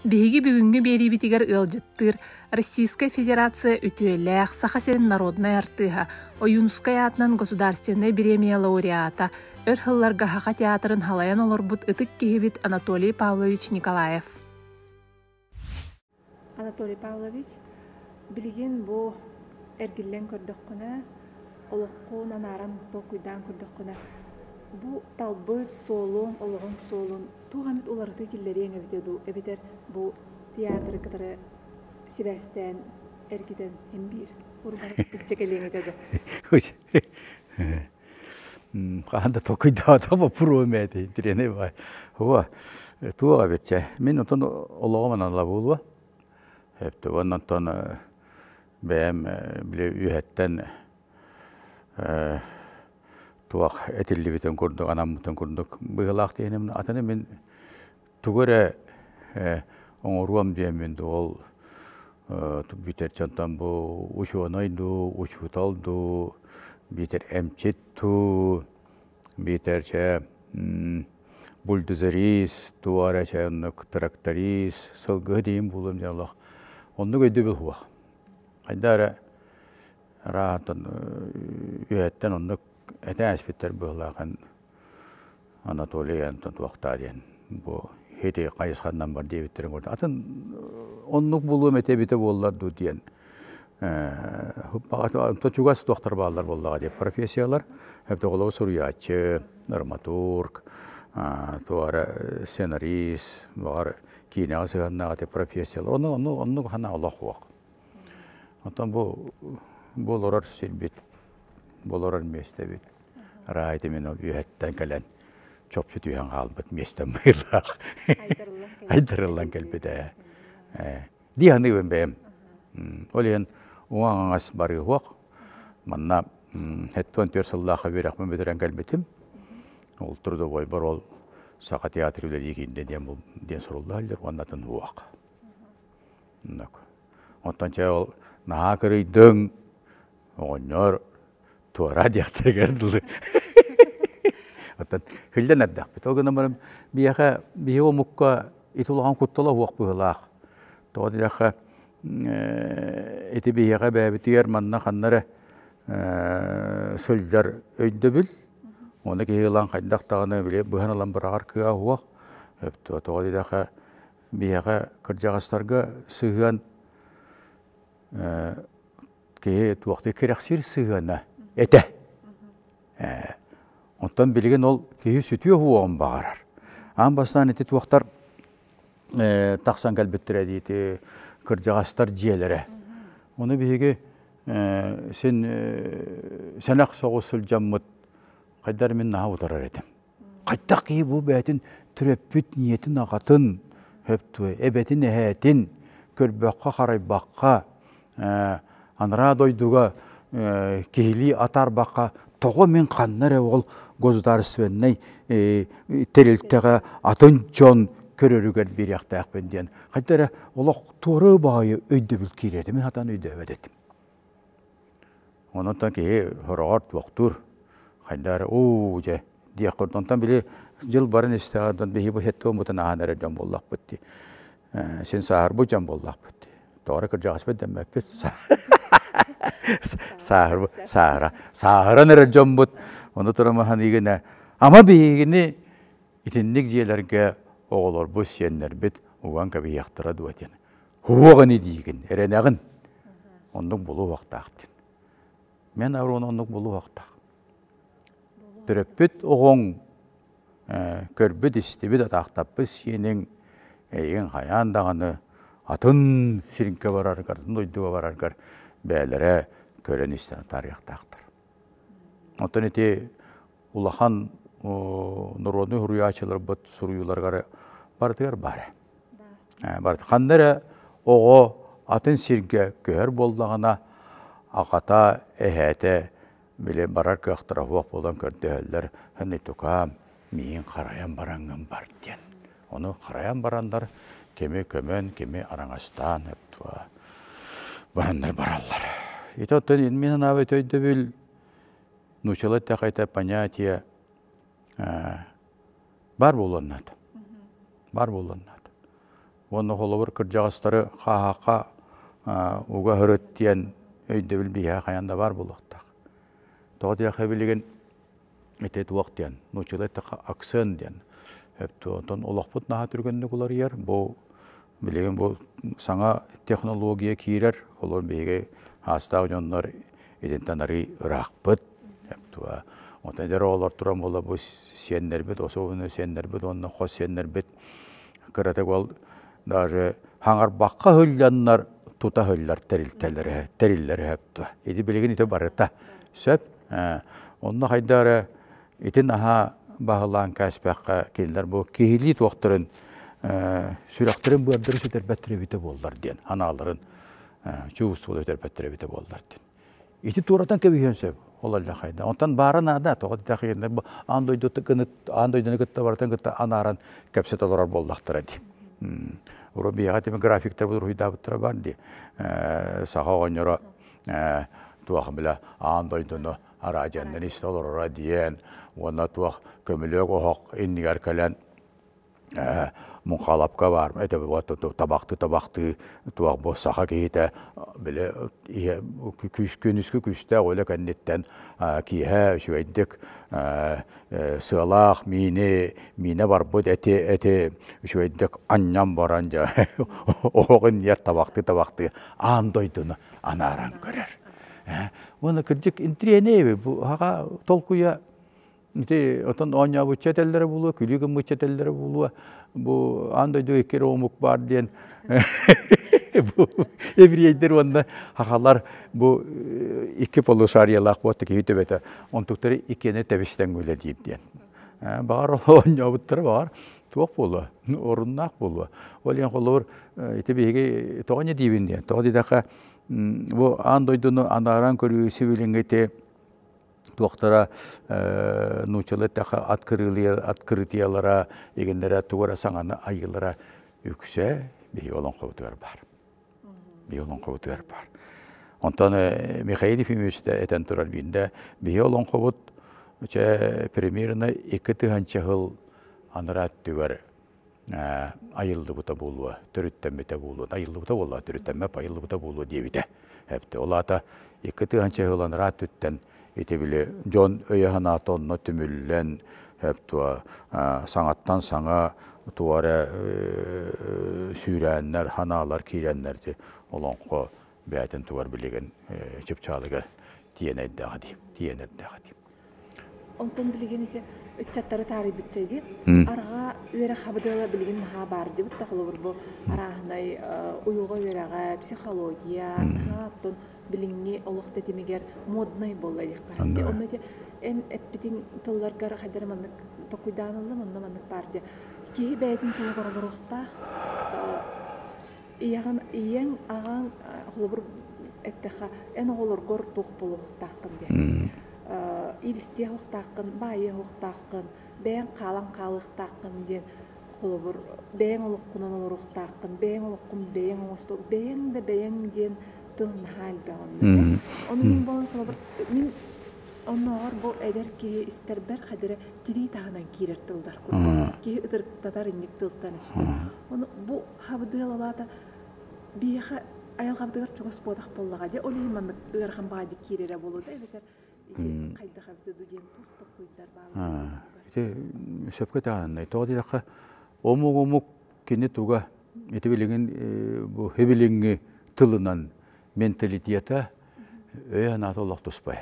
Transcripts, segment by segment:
Биһиги бүгүҥҥү биэриибитигэр ыалдьыттыыр Российскай Федерация үтүөлээх Саха сирин народнай артыыһа, Ойуунускай аатынан государственнай бириэмийэ лауреата, өр сылларга Саха театрын салайан олорбут ытык киһибит Анатолий Павлович Николаев. Анатолий Павлович, билигин бу эргиллэн көрдөххүнэ, олоххун анааран толкуйдаан көрдөххүнэ, бу талбыт суолуҥ, олоҕуҥ суолун туох эмит уларытыы киллэриэҥ эбитэ дуу, эбэтэр бу театры кытары сибээстээн эргитэн һин биир урбаны илдьэ кэлиэҥ этэ дуо? Хаһан да толкуйдаабатах боппуруом этэ интириэнэй баай. Хуа туох эбит чэ. Мин онтон олоҕум аналла буолуо. Эптэ уонна онтон бэйэм били үөһэттэн туох этиллибитин курдук анаммытын курдук быһыылаах диэним атыны мин тугу эрэ оҥоруом диэммин дуу ол бүтэр дьонтон бу учуонай дуу учуутал дуу биитэр эмчит дуу биитэр чэ бульдозерист дуу эрэ чэ оннук тракторист сылгыһыт диин буолуом диэн олох оннук өйдөбүл суох хайда эрэ ыраахтан үөһэттэн оннук этэн эспиттэр быһыылаах Анатолий Антон туохтаа диэн бу хити хайысханнан бар диэбиттэрин курдук атын оннук булуом этэ эбитэ буоллар дуу диэн онто чугас туохтар бааллар буоллаҕа диye профессиялар эбэтэ суруйааччы драматург туора сценарист баҕар киинэҕэ сыһыаннаах ити профессиялар ону ону оннук хана олох суох оттон бу бу олорор сирбит бу олорор миэстэбит Раайты мин ол үөһэттэн кэлэн чопчу түһэн хаалбыт миэстэм быһыылаах. Айдарыллан кэлбитэ. Дии саныыбын бэйэм. Ол иһин уҥа-хаҥас барыы суох. Манна 74 сыллаахха үөрэхпин бүтэрэн кэлбитим. Ол трудовойбор ол Саха театр үлэлии киирдэ диэн диэн сурулла сылдьар уонна атын суох. Оттон чэ ол наһаа кырыйдыҥ, оҕонньор туора диэхтэригэр дылы. Оттон хүллэн эрдэхпит. Ол гынан баран биһиэхэ биһиги омукка ити улахан куттала суох быһыылаах. Тоҕо диэххэ ити биһиэхэ бэйэбитигэр манна ханна эрэ сылдьар өйдөбүл. Оны киһи ылан хайдах даҕаны били быһан ылан быраҕар кыаҕа суох. Тоҕо диэтэххэ биһиэхэ кырдьаҕастарга сыһыан киһи туохтуу кэрэхсиир сыһыана этэ. Оттон билигин ол киһи сүтүө уоҕун баҕарар. Аан бастаан ити туохтар тахсан кэлбиттэрэ диити кырдьаҕастар дьиэлэрэ. Ону биһиги син сэнэх соҕус сылдьаммыт хайдар мин наһаа утарар этим. Хайдах киһи бу бэйэтин төрөппүт ийэтин аҕатын, эбэтин эһээтин көрбөххө-харайбахха, анараа дойдуга киһилии атаарбакка тоҕо мин ханна эрэ ол государственнай тэрилтэҕэ атын дьон көрөрүгэр биэриэхтээхпин диэн хайда эрэ олох туора баҕайы өйдөбүл киирэр мин сатаан өйдөөбөт этим. Онон киһи сороҕор туохтуур, хайда эрэ уу дьэ диэх курдук. Онтон били дьыл баран истэҕэ онтон биһиги бу сеттуоммутун ааһан эрэр дьон буоллахпыт дии. Син сааһырбыт дьон буоллахпыт дии. Тоҕо эрэ кырдьаҕаспыт дэммэппит. Сааһыр сааһыра сааһыран эрэр дьоммут. Ону туран маһаныыгына ама биһигини итинник дьиэлэргэ оҕолорбут, сиэннэрбит уган кэбиһиэхтэрэ дуо диэн. Һуох ини диигин, эрэнэҕин. Оннук булуохтаах диэн. Мен аруон оннук булуохтаах. Төрөппүт оҕоҥ көрбүт, истибит, атаахтаппыт сиэниҥ эйигин хайаан даҕаны атын сиргэ бараргар, атын дойдуга бараргар бэйэлэрэ көрөн-истэн атаарыахтаахтар. Оттон ити улахан норуодунай суруйааччыларбыт суруйууларыгар барытыгар баар. Барыт ханна эрэ оҕо атын сиргэ көһөр буоллаҕына, аҕата, эһээтэ били барар кыахтара суох буолан көрдөһөллөр, «Ханна тукаам, миигин харайан бараҥҥын бар» диэн. Ону харайан бараннар кими көмөн, кими араҥастаан бараннар бараллар. Ити оттон мин санаабыт өйдөбүл нууччалыы эттэххэ понятие бар буолуон наада. Бар буолуон наада. Уонна холобур кырдьаҕастары хааһахха уга һырыт диэн өйдөбүл биһиэхэ хайаан да баар буолуохтаах. Тоҕо диэххэ билигин ити туох диэн, нууччалыы эттэххэ акцент диэн. Онтон олохпут наһаа түргэнник уларыйар. Бу билигин бу саҥа технология киирэр. Холобур биһиги аастаах дьоннор итинтэн арыый ыраахпыт. Онтон эдэр оҕолор туран буола бу сиэннэрбит, особенно сиэннэрбит уонна хос сиэннэрбит кыратык ол даже хаҥарбахха ыһылланнар тута ыһыллар тэрилтэлэрэ тэриллэрэ сөптө. Ити билигин ити барыта сөп. Онно хайда эрэ ити наһаа баһылаан кээспэххэ кинилэр бу киһилии туохтарын сүрэхтэрин быардарын сүтэрбэттэр эбитэ буоллар диэн ханааларын чувствовал өтөрбөттөр эбитэ буоллар диэн. Ити туоратан кэбиһиэн сөп. Ол алла хайда. Онтон баара наада. Тоҕо диэтэххэ бу аан дойду аан дойдуну кытта барытын кытта анааран кэпсэтэ олорор буоллахтара дии. Урут биһиэхэ тими графиктар уруһуйдаабыттара бар дии. Саха оҕонньоро туох билэ аан дойдуну араадьаннан истэ олороро диэн уонна туох көмүлүөк оһох иннигэр кэлэн муҥхалапка баар это вот табахтыы табахтыы туох бу саха киһитэ били күнүскү күүстээх үлэ кэнниттэн киэһэ үчүгэйдик сыалаах миини миинэ барбыт эти эти үчүгэйдик анньан баран дьэ оһоҕун иннигэр табахтыы табахтыы аан дойдуну анааран көрөр уонна кырдьык интириэнэй бу хаха толкуйа Ити отон оонньообучча этэллэрэ буолуо, күлүү гыммычча этэллэрэ буолуо. Бу аан дойду икки эрэ омук баар диэн бу еврейдэр уонна хахалар бу икки полушариялаах буотта киһи төбөтө онтуктары иккиэнэ тэбистэн үлэлиир диэн. Баҕар оонньообуттара баҕар туох буолуо, оруннаах буолуо. Ол иһин холобур ити биһиги тоҕо не диибин диэн, тоҕо диэтэххэ бу аан дойдуну анааран көрүү сибилиҥҥи ити туохтара нууччалыы эттэххэ открытиелара игиннэрэ тугу эрэ саҥаны айыылара үксэ биһиги олоҥхобутугар баар. Биһиги олоҥхобутугар баар. Онтон Михаил Ефимович да этэн турар биирдэ биһиги олоҥхобут чэ примерно 2000 сыл анараа өттүгэр айыллыбыта буолуо, төрүттэммитэ буолуо, айыллыбыта буолуо, төрүттэммэт айыллыбыта буолуо диэбитэ. Эпти. Ол аата 2000 сыл анараа өттүттэн ити били дьон өйө-санаата онно түмүллэн, эптуа саҥаттан саҥа туох эрэ сүүрээннэр, ханаалар киирэннэр ти олоҥхо бэйэтин тугар билигин чыпчаалыгар тиийэн эрдэҕэ дии, тиийэн эрдэҕэ дии. Онтон билигин ити ыччаттары таарыйбычча дии. Арҕаа үөрэх хабыдыала билигин наһаа баар дибит да холобур бу арааһынай уйулҕа үөрэҕэ, психология, наһаа оттон билиҥҥи олох тэтимигэр моднай буолла диэххэ. Онно ити эн эппитиҥ тылларгар хайдары маннык токуйдаан ыллым, онно маннык баар дии. Киһи бэйэтин туһугар олоруохтаах. Ийэҕин, ийэҥ, аҕаҥ холобур эттэххэ, эн оҕолоргор туох буолуохтааххын диэн. Иилистиэх уохтааххын, баайыах уохтааххын, бэйэҥ хаалан хаалыахтааххын диэн холобур, бэйэҥ олоххунан олоруохтааххын, бэйэҥ олоххун бэйэҥ оҥосто, бэйэҥ да бэйэҥ диэн тыл наһаа элбэх онно. Ону мин буолан холобур, мин оннооҕор бу эдэр киһи истэрбэр хадирэ тирии таһынан киирэр тыллар курдук. Киһи ытырыктатар инник тылтан истэр. Ону бу хабыдыалалаата биһиэхэ айылҕабытыгар чугас буотах буоллаҕа дии. Ол иһин маннык ыарахан баҕайдык киирэрэ буолуо да эбэтэр ити хайдах эбитэ дуу диэн туох толкуйдар бааллар. Ити сөпкө таһааннай. Тоҕо диэтэххэ омук-омук кини туга ити билигин бу хибилиҥҥи тылынан менталитета өйө-санаата олох туспай.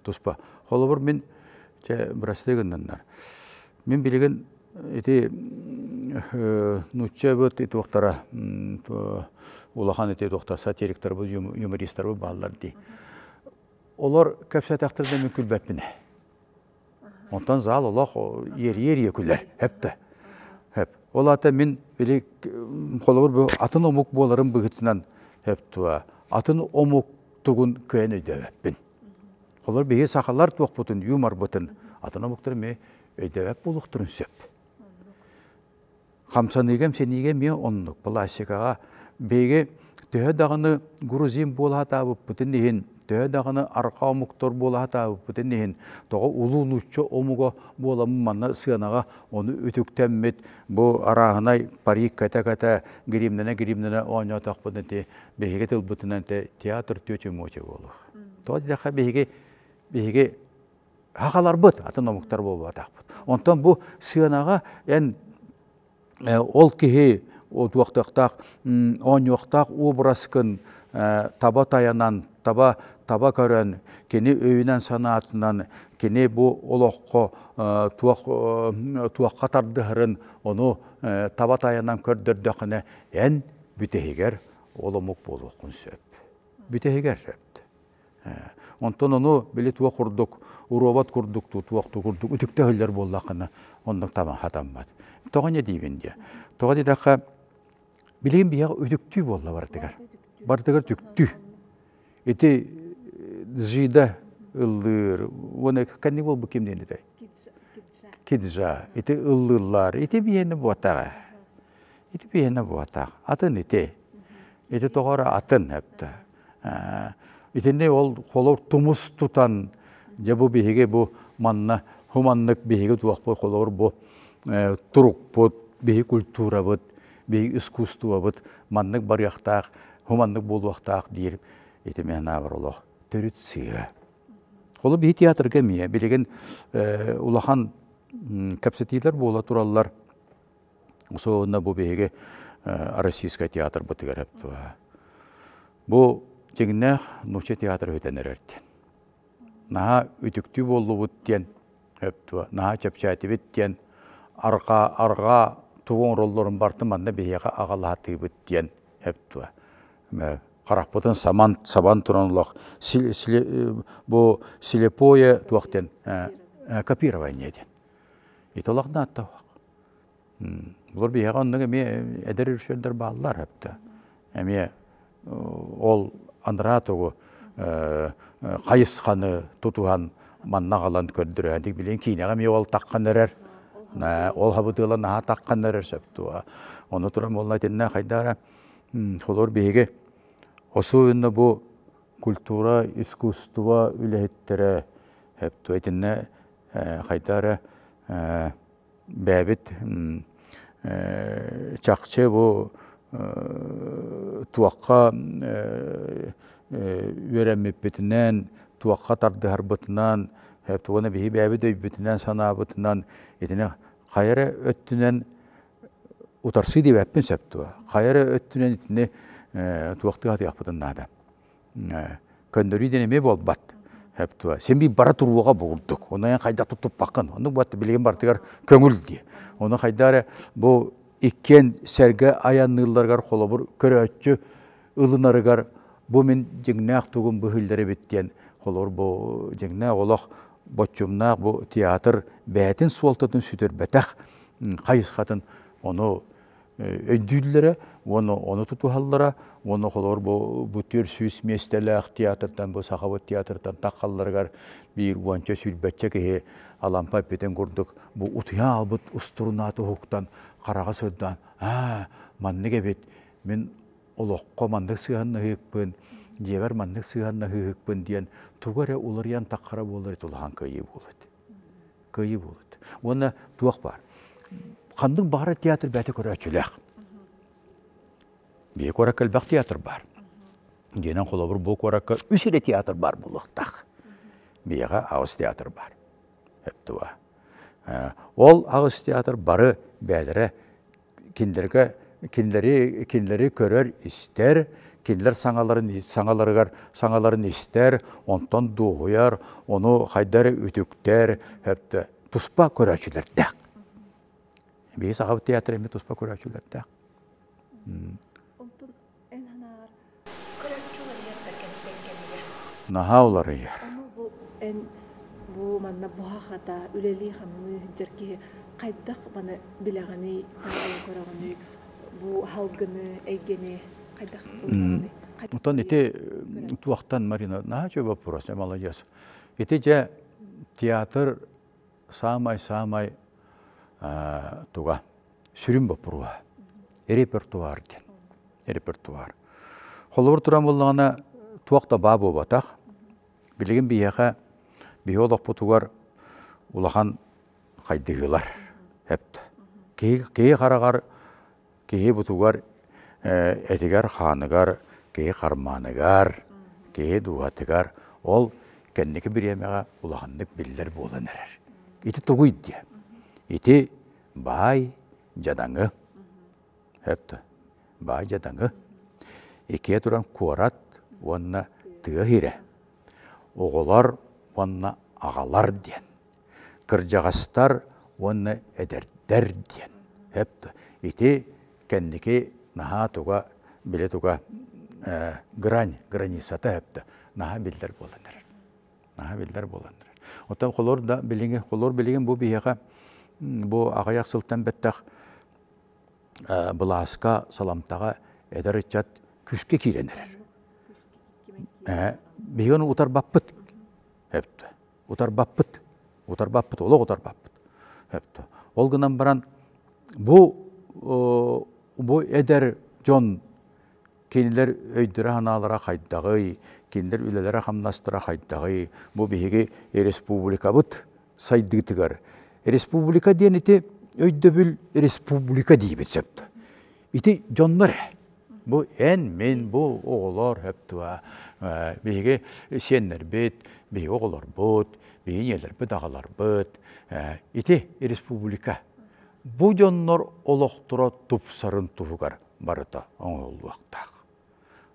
Туспа. Холобур мин чэ бырастыы гыннаннар. Мин билигин ити нуучча быт туохтара улахан ити туохтар сатириктарбыт юмористарбыт бааллар дии. Олор кэпсэтэхтэринэ мин күлбэппин. Онтон зал олох иэрийэ-иэрийэ күлэр. Хэп Хэп. Ол аата мин били холобур бу атын омук буоларым быһыытынан хэп туа атын омук тугун кыайан өйдөөбөппүн. Холор биһи сахалар туохпутун, юморбутун атын омуктар эмиэ өйдөөбөт буолуохтарын сөп. Хамсаныыга эмсэниигэ эмиэ оннук. Пластикаҕа биһиги төһө даҕаны грузин буола сатаабыппытын иһин, Төһө даҕаны арҕаа омуктар буола сатаабыппытын иһин, тоҕо улуу нуучча омуга буоламмын манна сыанаҕа ону үтүктэммит бу арааһынай парик кэтэ-кэтэ, гримнэнэ-гримнэнэ оонньоотохпун ити биһиги тылбытынан театр тетя-мотя буолуох. Тоҕо диэтэххэ биһиги биһиги хахаларбыт, атын омуктар буолбатахпыт. Онтон бу сыанаҕа эн ол киһи туохтуохтаах оонньуохтаах образкын таба тайанан, таба таба көрөн, кини өйүнэн-санаатынан, кини бу олоххо туох туохха тардыһарын ону таба тайанан көрдөрдөххүнэ, эн бүтэһигэр ол омук буолуоххун сөп. Бүтэһигэр сөп. Онтон ону били туох курдук, уруобат курдук туох курдук үтүктэ буоллаххына, оннук хатаммат. Тоҕо не диибин диэ. Тоҕо диэтэххэ, билигин биһиэхэ үтүктүү буолла барытыгар. Барытыгар түктүү. Ити жида ыллыыр, уонна кэнник буолбут ким диэн этэй? Киджа. Ити ыллыыллар. Ити биһиэнэ буотаҕа. Ити биһиэнэ буотах. Атын ити. Ити тоҕо эрэ атын эптэ. Итинни ол холор тумус тутан, дьэ бу биһиги бу манна хуманнык биһиги туохпут холобур бу турукпут, биһи культурабыт, биһи искусствобыт маннык барыахтаах, хуманнык буолуохтаах диир ити мен аабар олох төрүт сыа. Холу биһи театрга эмиэ билигин улахан кэпсэтиилэр буола тураллар. Особенно бу биһиги Российскай театрбытыгар эптуа. Бу дьиҥнээх нуучча театр үтэн эрэртин. Наһаа үтүктүү буоллубут диэн өптуа, наһаа чэпчээтибит диэн арҕаа арҕаа тугу оҥороллорун бартын манна биһиэхэ аҕалаатыыбыт диэн өптуа. Харахпытын саман сабан туран олох бу слепое туох диэн копирование диэн. Ити олох нааттаах. Булар биһиэхэ оннук эмиэ эдэр режиссердэр бааллар эптэ. Эмиэ ол анараа тугу хайысханы тутуһан манна аҕалан көрдөрөһөн билигин киинэҕэ эмиэ ол таххан эрэр. Ол хабытыала наһаа таххан эрэр сөп дуо. Ону туран буолла итиннэ хайдара холор биһиги особенно бу культура, искусство үлэһиттэрэ эпту итиннэ хайдара бэйэбит чахчы бу туохха үөрэммиппитинэн, туохха тардыһарбытынан, тугуна биһи бэйэбит өйбүтүнэн, санаабытынан итини хайа эрэ өттүнэн утарсыы диэбэппин сөп дуо? Хайа эрэ өттүнэн итини туохтуу сатыахпытын наада. Көннөрүү диэн эмиэ буолбат. Хэптуа. Син биир бара туруоҕа буурдук. Ону эн хайдах туттуппаккын. Оннук буолт билигин барытыгар көҥүл дии. Ону хайда эрэ бу иккиэн сэргэ айанныылларыгар холобур көрөөччү ылынарыгар бу мин дьиҥнээх тугум быһыыллар эбит диэн холобур бу дьиҥнээх олох боччумнаах бу театр бэйэтин суолтатын сүтэрбэтэх хайысхатын ону өйдүүллэрэ уонна ону тутуһаллара уонна холобур бу бу 400 миэстэлээх театртан бу сахабыт театртан таххалларыгар биир уонча сүүрбэччэ киһи Алампа эппитин курдук бу утуйа аалбыт устурунааты уһуктан хараҕа сырдаан аа маннык эбит мин олоххо маннык сыһыаннаһыыкпын дьиэбэр маннык сыһыаннаһыыһыкпын диэн тугу эрэ уларыйан таххара буолар улахан кыайыы буолат кыайыы буолат. Уонна туох баар. Ханнык баҕара театр бэйэтэ көрөөччүлээх. Биһи куоракка элбэх театр баар. Диэнэн холобур бу куоракка үс эрэ театр баар буолуохтаах. Биһиэхэ аҕыс театр баар. Эптуа. Ол аҕыс театр бары бэйэлэрэ кинилэргэ кинилэри кинилэри көрөр истэр кинилэр саҥаларын саҥаларыгар саҥаларын истэр онтон дуоһуйар ону хайда эрэ үтүктэр өптө туспа көрөөччүлэрдээх биһи сахабыт театр эмиэ туспа көрөөччүлэрдээх Онтон эн санааҕар көрөөччү уларыйар да кэмтэн кэмигэр наһаа уларыйар ону бу эн бу манна буһа-хата үлэлии-хамныы сылдьар киһи хайдах маны билэҕиний таайан көрөҕүнүй бу салгыны эйгэни хайдах ылынаҕыный Оттон ити туохтан Марина наһаа үчүгэй вопрос молодец ити дьэ театр саамай-саамай туга сүрүн боппуруоһа репертуар диэн репертуар холобур туран буоллаҕына туох да баа буолбатах. Билигин биһиэхэ биһи олохпутугар улахан хайдыһыылар эпт. Киһи, киһи хараҕар, киһи бутугар, этигэр-хааныгар, киһи хармааныгар, киһи дууһатыгар ол кэнники бириэмэҕэ улаханнык биллэр буолан эрэр. Ити тугуй диэ? Ити баай дьадаҥы. Эпт. Баай дьадаҥы. Иккиэ туран куорат уонна тыа сирэ. Оҕолор уонна аҕалар диэн. Кырдьаҕастар уонна эдэрдэр диэн. Эпт. Ити кэнники наһаа туга, били туга грань, границата эпт. Наһаа биллэр буолан эрэр. Наһаа биллэр буолан эрэр. Оттон холор да билиҥи, холор билигин бу биһиэхэ бу аҕыйах сылтан бэттэх былааска, саламтаҕа эдэр ыччат күүскэ киирэн эрэр. Биһиги ону утарбаппыт. Эптэ. Утарбаппыт. Утарбаппыт, олох утарбаппыт. Эптэ. Ол гынан баран бу бу эдэр дьон кинилэр өйдөрө-санаалара хайдаҕый, кинилэр үлэлэрэ-хамнастара хайдаҕый, бу биһиги республикабыт сайдыытыгар. Республика диэн ити өйдөбүл республика диибит сөп. Ити дьоннор ээ. Бу эн, мин, бу оҕолор хөптуа биһиги сиэннэрбит, биһиги оҕолорбут, биһиги ийэлэрбит, аҕаларбыт. Ити республика. Бу дьоннор олохторо тупсарын туһугар барыта оҥоһуллуохтаах.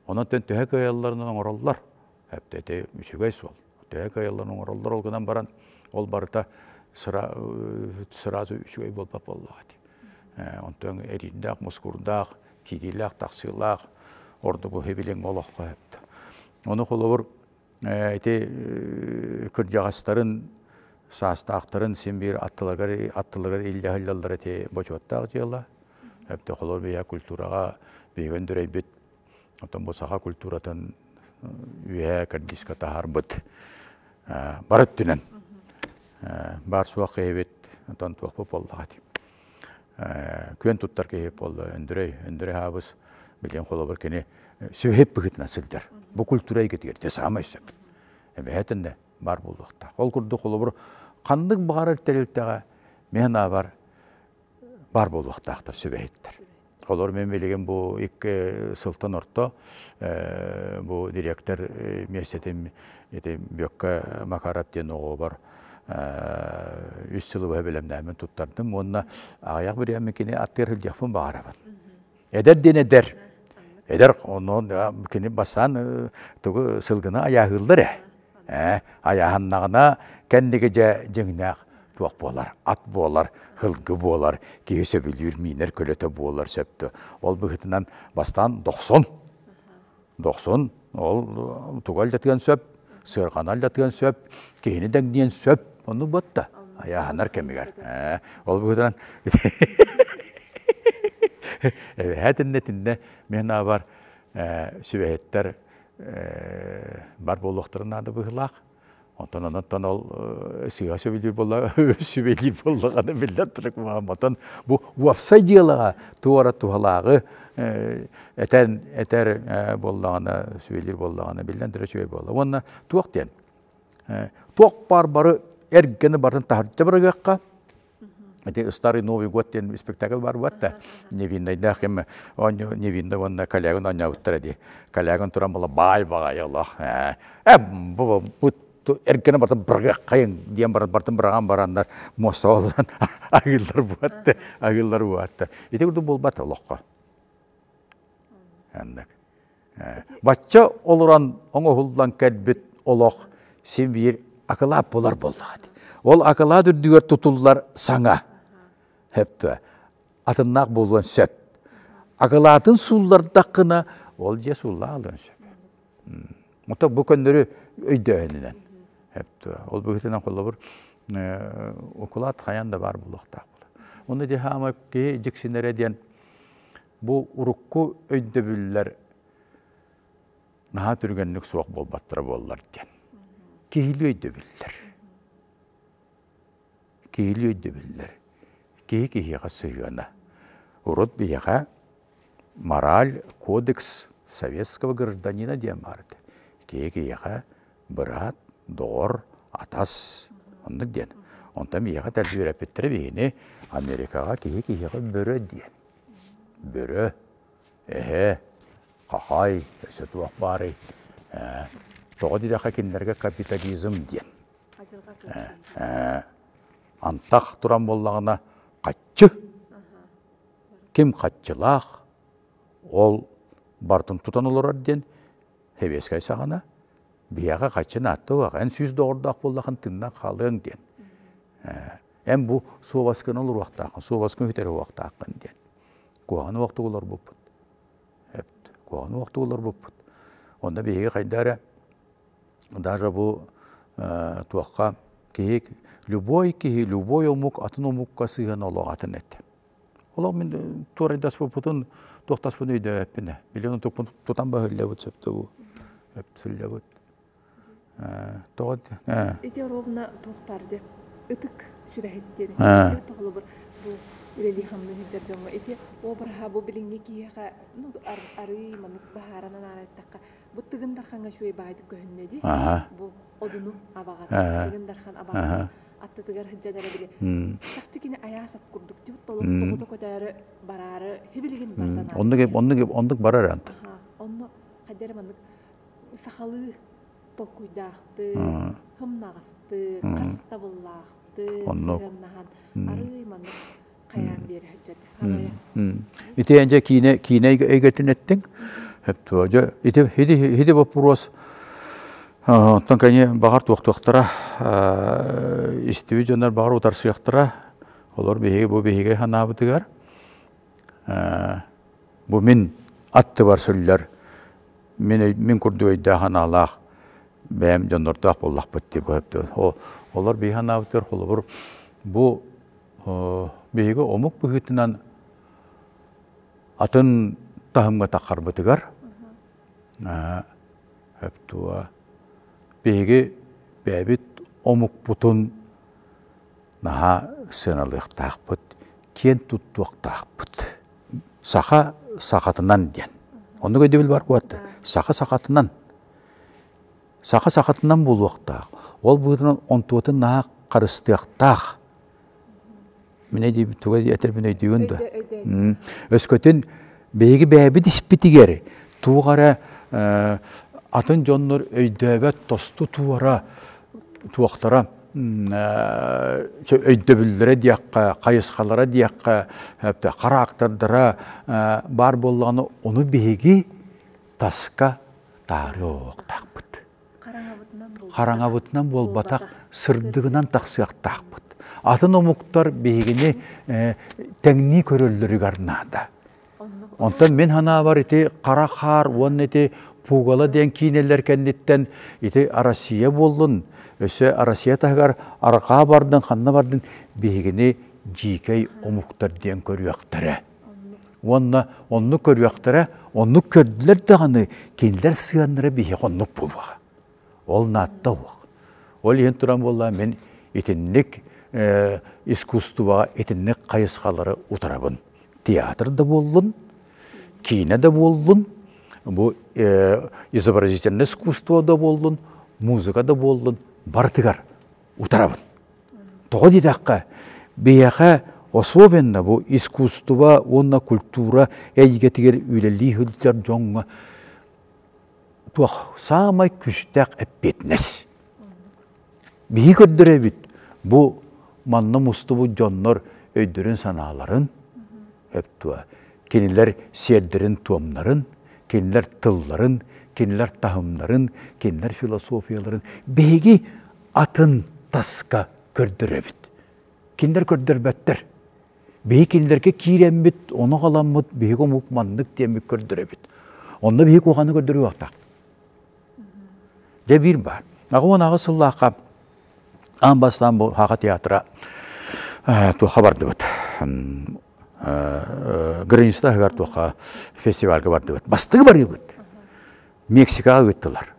Онон төһө кыайалларынан оҥороллор. Эптэ үчүгэй суол. Төһө кыайалларын оҥороллор, ол гынан баран ол барыта сразу үчүгэй буолбат буоллаҕа дии. Онтон эриирдээх, мускуурдаах, киириилээх, тахсыылаах ордук билиҥ олоххо эптэ. Ону холобур ити кырдьаҕастарын саастаахтарын син биир аттыларыгар аттыларыгар илдьэ сылдьаллар ити бочуоттаах дьыала. Эптэ холобур биһиэхэ культураҕа биһиги өндөрөйбүт Оттон бу саха культуратын үөһээ кэрдиискэ таһаарбыт бары өттүнэн баар суох киһибит онтон туохпут буоллаҕа дии. Күөн туттар киһи буолла Өндөрөй, Өндөрөй Хаабыс билигин холобур кини сүбэһит быһыытынан сылдьар. Бу культура эйгэтигэр дьэ саамай сөп. Эбэһээтиннэ баар буолуохтаах. Ол курдук холобур ханнык баҕарар тэрилтэҕэ мин санаабар баар буолуохтаахтар сүбэһиттэр. Олор мен билигин бу икки сылтан орто бу директор миэстэтин ити Бүөккэ Макаров диэн оҕобор үс сылы быһа бэлэмнээммин туттардым уонна аҕыйах бириэмэ кини аттыгар сылдьыахпын баҕарабын. Эдэр диэн эдэр. Эдэр онон кини бастаан тугу сылгыны айааһыыллар ээ. Айааһаннаҕына кэнники дьэ дьиҥнээх туох буолар, ат буолар, һылгы буолар, киһи сөбүлүүр миинэр көлөтө буолар сөптө. Ол быһыытынан бастаан дохсун. Дохсун ол туга алдьатыан сөп, сыарҕаны алдьатыан сөп, киһини дэҥниэн сөп. Оннук буотта айааһанар кэмигэр. Ол быһыытынан эбэһээт иннэ мин аабар сүбэһиттэр бар буолуохтарын наада быһыылаах. Онтон онон ол сыыһа сөбүлүүр буолла сүбэлиир буоллаҕына биллэн турар Оттон бу уопсай дьыалаҕа туора туһалааҕы этэн этэр буоллаҕына сүбэлиир буоллаҕына биллэн турар үчүгэй буолла. Уонна туох диэн туох баар бары эргэни барытын таһырдьа бырагыахха Ити Старый Новый год диэн спектакль бар буолла. Невиннайдаах ким оонньуу Невинна уонна Калягин оонньообуттара дии. Калягин туран була баай баҕайы олох. Э бу бу эргини бартын быргыаххайын диэн баран бартын быраҕан бараннар муоста олорон агыыллар буатты агыыллар буатты. Ити курдук буолбат олоххо. Аннык. Бачча олорон оҥоһуллан кэлбит олох син биир акылаат буолар буоллаҕа дии. Ол акылаат үрдүгэр тутуллар саҥа. Хөптө. Атыннаах буолуон сөп. Акылаатын сууллардаххына, ол дьиэ сууллаа алыан сөп. Ото бу көннөрү өйдөөһүнүнэн. Хөптө. Ол быһыытынан холобур укулаат хайан да баар буолуохтаах буолар. Онно дьэ хаама киһи дьиксинэрэ диэн Бу урукку өйдөбүллэр наһаа түргэнник суох буолбаттара буоллар диэн. Киһилии өйдөбүллэр. Киһилии өйдөбүллэр. Киһи киһиэхэ сыһыана. Урут биһиэхэ мораль, кодекс советского гражданина диэн баар этэ. Киһи киһиэхэ быраат, Доҕор, атас, оннук диэн. Онтон биһиэхэ тэлбиэрэппиттэрэ биһини Америкаҕа киһи киһиэхэ бөрө диэн. Бөрө, эһэ, хахай, өссө туох баарый? Тоҕо диэтэххэ кинилэргэ капитализм диэн. Антах туран буоллаҕына хаччы. Ким хаччылаах, ол барытын тутан олорор диэн Сэбиэскэй саҕана биһиэхэ хаччын ааттыах, эн сүүс доҕордоох буоллахын тыыннан хаалыаҥ диэн. Эн бу суобаскын олоруохтааххын, суобаскын үтэр уохтааххын диэн. Куһаҕан уохтук олорбуппут. Куһаҕан уохтук олорбуппут. Онно биһиги хайда эрэ даже бу туохха киһи любой киһи, любой омук атын омукка сыһыан олох атын этэ. Олох мин туорайдаспыппытын, туохтаспын өйдөөбөппүн ээ. Билигин туппун тутан баһыллыбыт сөптө өптүллэбит. Тоҕо Ити ровно туох баар дии ытык сүбэһит диэн тоҕолобур бу үлэлии хамныы сылдьар дьоҥҥо ити обраһа бу билиҥҥи киһиэхэ ну арыы маннык баһааранан аара эттэххэ бу Тыгын Дархаҥҥа үчүгэй баайдык көһүннэ дии бу одуну абаҕата Тыгын Дархан абаҕата аттытыгар сылдьан эрэ били чахчы кини айаас ат курдук тибит толук тоҕута көтөөрү бараары хибилигин бардан оннук оннук оннук барар ант онно хайда эрэ маннык сахалыы толкуйдаахтыы хымнаҕастыы харыстабыллаахтыы сыһыаннаһан арыый маннык хайаан биэрэ сылдьар Ити энже киинэ киинэ эйгэтин эттиҥ. Хөптуо. Дьэ ити хиди хиди вопрос оттон кини баҕар туохтуохтара истибит дьоннор баҕар утарсыахтара. Олор биһиги бу биһиги санаабытыгар бу мин аттыбар сыллар мин мин курдук өйдөөх санаалаах бэйэм дьоннордоох буоллахпыт дии бу олор биһиги санаабытыгар холобур бу биһиги омук быһыытынан атын таһымҥа таххарбытыгар өптуа биһиги бэйэбит омукпутун наһаа сыаналыахтаахпыт, киэн туттуохтаахпыт. Саха сахатынан диэн. Оннук өйдөбүл бар буолла. Саха сахатынан. Саха сахатынан буолуохтаах. Ол быһыытынан онтуотун наһаа харыстыахтаах. Мин өйдүүбүн, тугу этэрбин өйдүүгүн дуо? Өскөтүн биһиги бэйэбит испитигэр туох эрэ атын дьоннор өйдөөбөт тосту туора туохтара өйдөбүллэрэ диэххэ, хайысхалара диэххэ, хараактардара баар буоллаҕына, ону биһиги таска таарыахтаахпыт. Хараҥабытынан буолбатах, сырдыгынан тахсыахтаахпыт. Атын омуктар биһигини тэҥнии көрөллөрүгэр наада. Онтон мин санаабар ити хара хаар уонна ити Пугало диэн киинэлэр кэнниттэн ити Россия буоллун, өссө Россия таһыгар арҕаа бардын, ханна бардын биһигини дьиикэй омуктар диэн көрүөхтэрэ. Уонна оннук көрүөхтэрэ, оннук көрдүлэр даҕаны кинилэр сыаннара биһиэхэ оннук буолуоҕа. Ол наатта уох. Ол иһин туран буолла мин итинник искусствоҕа итинник хайысхалары утарабын. Театр да буоллун, киинэ да буоллун, бу изобразительное искусство да буоллун, музыка да буоллун, барытыгар утарабын. Тоҕо диэтэххэ, биһиэхэ особенно бу искусство уонна культура эйгэтигэр үлэлии сылдьар дьоҥҥо туох саамай күүстээх эппиэтинэс. Биһи көрдөрөбүт бу манна мустубут дьоннор өйдөрүн-санааларын, өптуа, кинилэр сиэрдэрин-туомнарын, кинилэр тылларын, кинилэр таһымнарын, кинилэр философияларын биһиги атын таска көрдөрөбүт. Кинилэр көрдөрбөттөр. Биһи кинилэргэ киирэммит, ону халаммыт, биһиги омук маннык диэммит көрдөрөбүт. Онно биһи куһаҕаны көрдөрүөхтаах. Дьэ биир баар. 88 сыллаахха аан бастаан бу Хаха театра туохха бардыбыт. Граница таһыгар туохха фестивальга бардыбыт. Бастыгы барыыбыт. Мексикаҕа ыыттылар.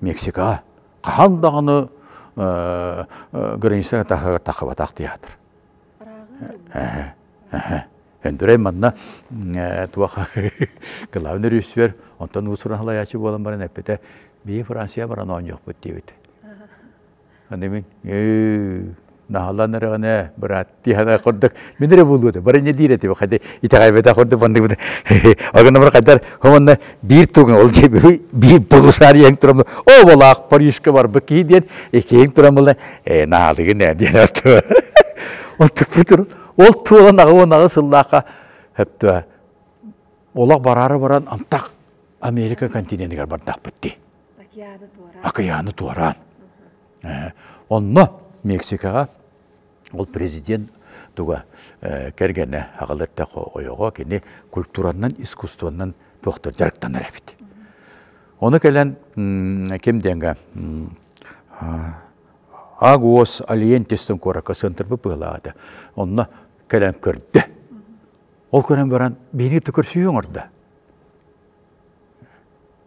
Мексикаҕа. Хаһан даҕаны граница таһыгар таххыбатах театр. Өндөрөй манна туох главный режиссер онтон уусуран халайааччы буолан баран эппитэ бии Франция баран оонньуохпут диэбит. Аны мин наһалан эрэҕинэ быраат тиһана курдук мин эрэ буолуо да бары не диир этим хайда итэҕэйбэтэх курдук маннык агынамыр хайдар хомонна биир тугун ол же биир полушарияң турам о болаах Парижка барбыт киһи диэн иккиһиҥ туран була э наалыгын ээ диэн ол тукпутур ол туолан аҕы сыллаахха хөптүө олох бараары баран антах Америка континенигэр бардахпыт дии. Океаны туораан. Океаны туораан. Онно Мексикаҕа ол президент туга кэргэнэ аҕалар ойоҕо кини культуранан, искусствонан туохтар дьарыктанар эбит. Ону кэлэн ким диэнгэ Агуос Алиентистен куоракка сыантырбыт быһылаата. Онно кэлэн көрдө. Ол көрөн баран биһиги көрсүү оҥордо.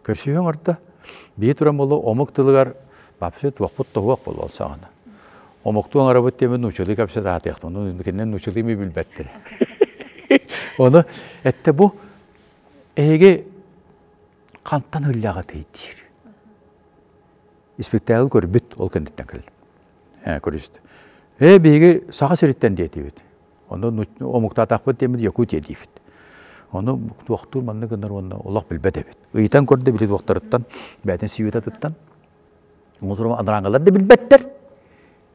Көрсүһүү оҥордо. Бии туран буолла омук тылыгар вообще туохпут тоһуох буолла ол саҕана. Омуктуу оҥоробут диэммит нууччалыы кэпсэтэ сатыахтан. Ону кинилэр нууччалыы эмиэ билбэттэрэ. Ону эттэ бу эһиги хантан ыллаҕытый диир. Испиктээги көрбүт ол кэнниттэн кэллим. Көрүстэ. Ээ биһиги Саха сириттэн диэтибит. Ону омуктаатахпыт диэммит Якутия диибит. Ону туохтуур маннык гынар уонна олох билбэт эбит. Ыйытан көрдө били туохтарыттан, бэйэтин сивитатыттан. Оҥотурум анараҥалар да билбэттэр,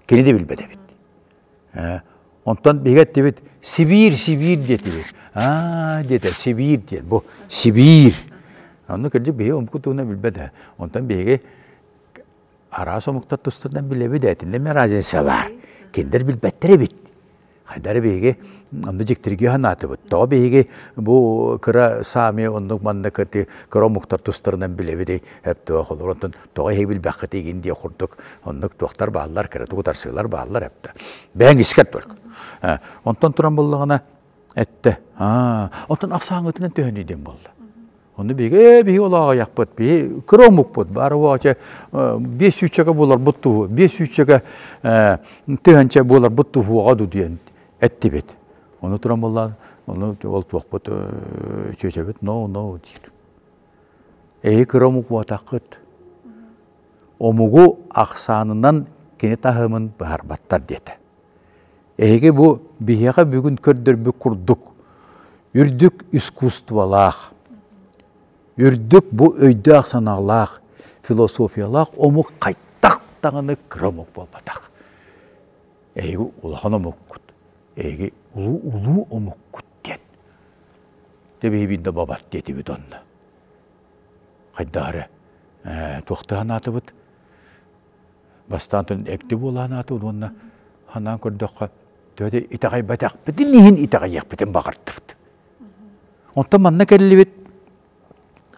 кини да билбэт эбит. Онтон биһиги эттибит Сибиир, Сибиир диэтибит. Аа диэтэ Сибиир диэн. Бу Сибиир. Онно кырдьык биһиги омуку туһунан билбэт ээ. Онтон биһиги араас омуктар тустарынан билэбит этиннэ эмэ разница баар. Кинилэр билбэттэр эбит. Хайдары биһиги онно дьиктиргии санаатыбыт. Тоҕо биһиги бу кыра саами оннук манна кыра кыра омуктар тустарынан билэбит эптуа холор онтон тоҕо эһиги билбэххит игин диэ курдук оннук туохтар бааллар кыратык утарсыылар бааллар эптэ. Бэйэҥ искэр только. Онтон туран буллаҕына эттэ. Аа, онтон ахсааҥҥытынан төһөнүй диэн буолла. Ону биһиги ээ биһиги олоҕойахпыт, биһи кыра омукпут, бары уоча биэс сүүччэкэ буоларбыт туһу, биэс сүүччэкэ тыһанча буоларбыт туһуоҕа ду диэн эттибит. Ону туран буоллаан, ону ол туохпут чүөчэбит но но диир. Эһи кыра омук буотаххыт. Омугу ахсаанынан кини таһымын быһарбаттар диэтэ. Эһиги бу биһиэхэ бүгүн көрдөрбүт курдук үрдүк искусстволаах, үрдүк бу өйдөөх санаалаах, философиялаах омук хайдах даҕаны кыра омук буолбатах. Эһиги улахан омуккут, эһиги улуу улуу омуккут диэн. Дьэ биһи биирдэ бабат диэтибит онно. Хайдах эрэ туохтаан аатыбыт Бастаан экти буолаан ааты уонна ханаан көрдөххө төһө итэҕэйбэтэхпитин иһин итэҕэйиэхпитин баҕардыбыт. Онтон манна кэллибит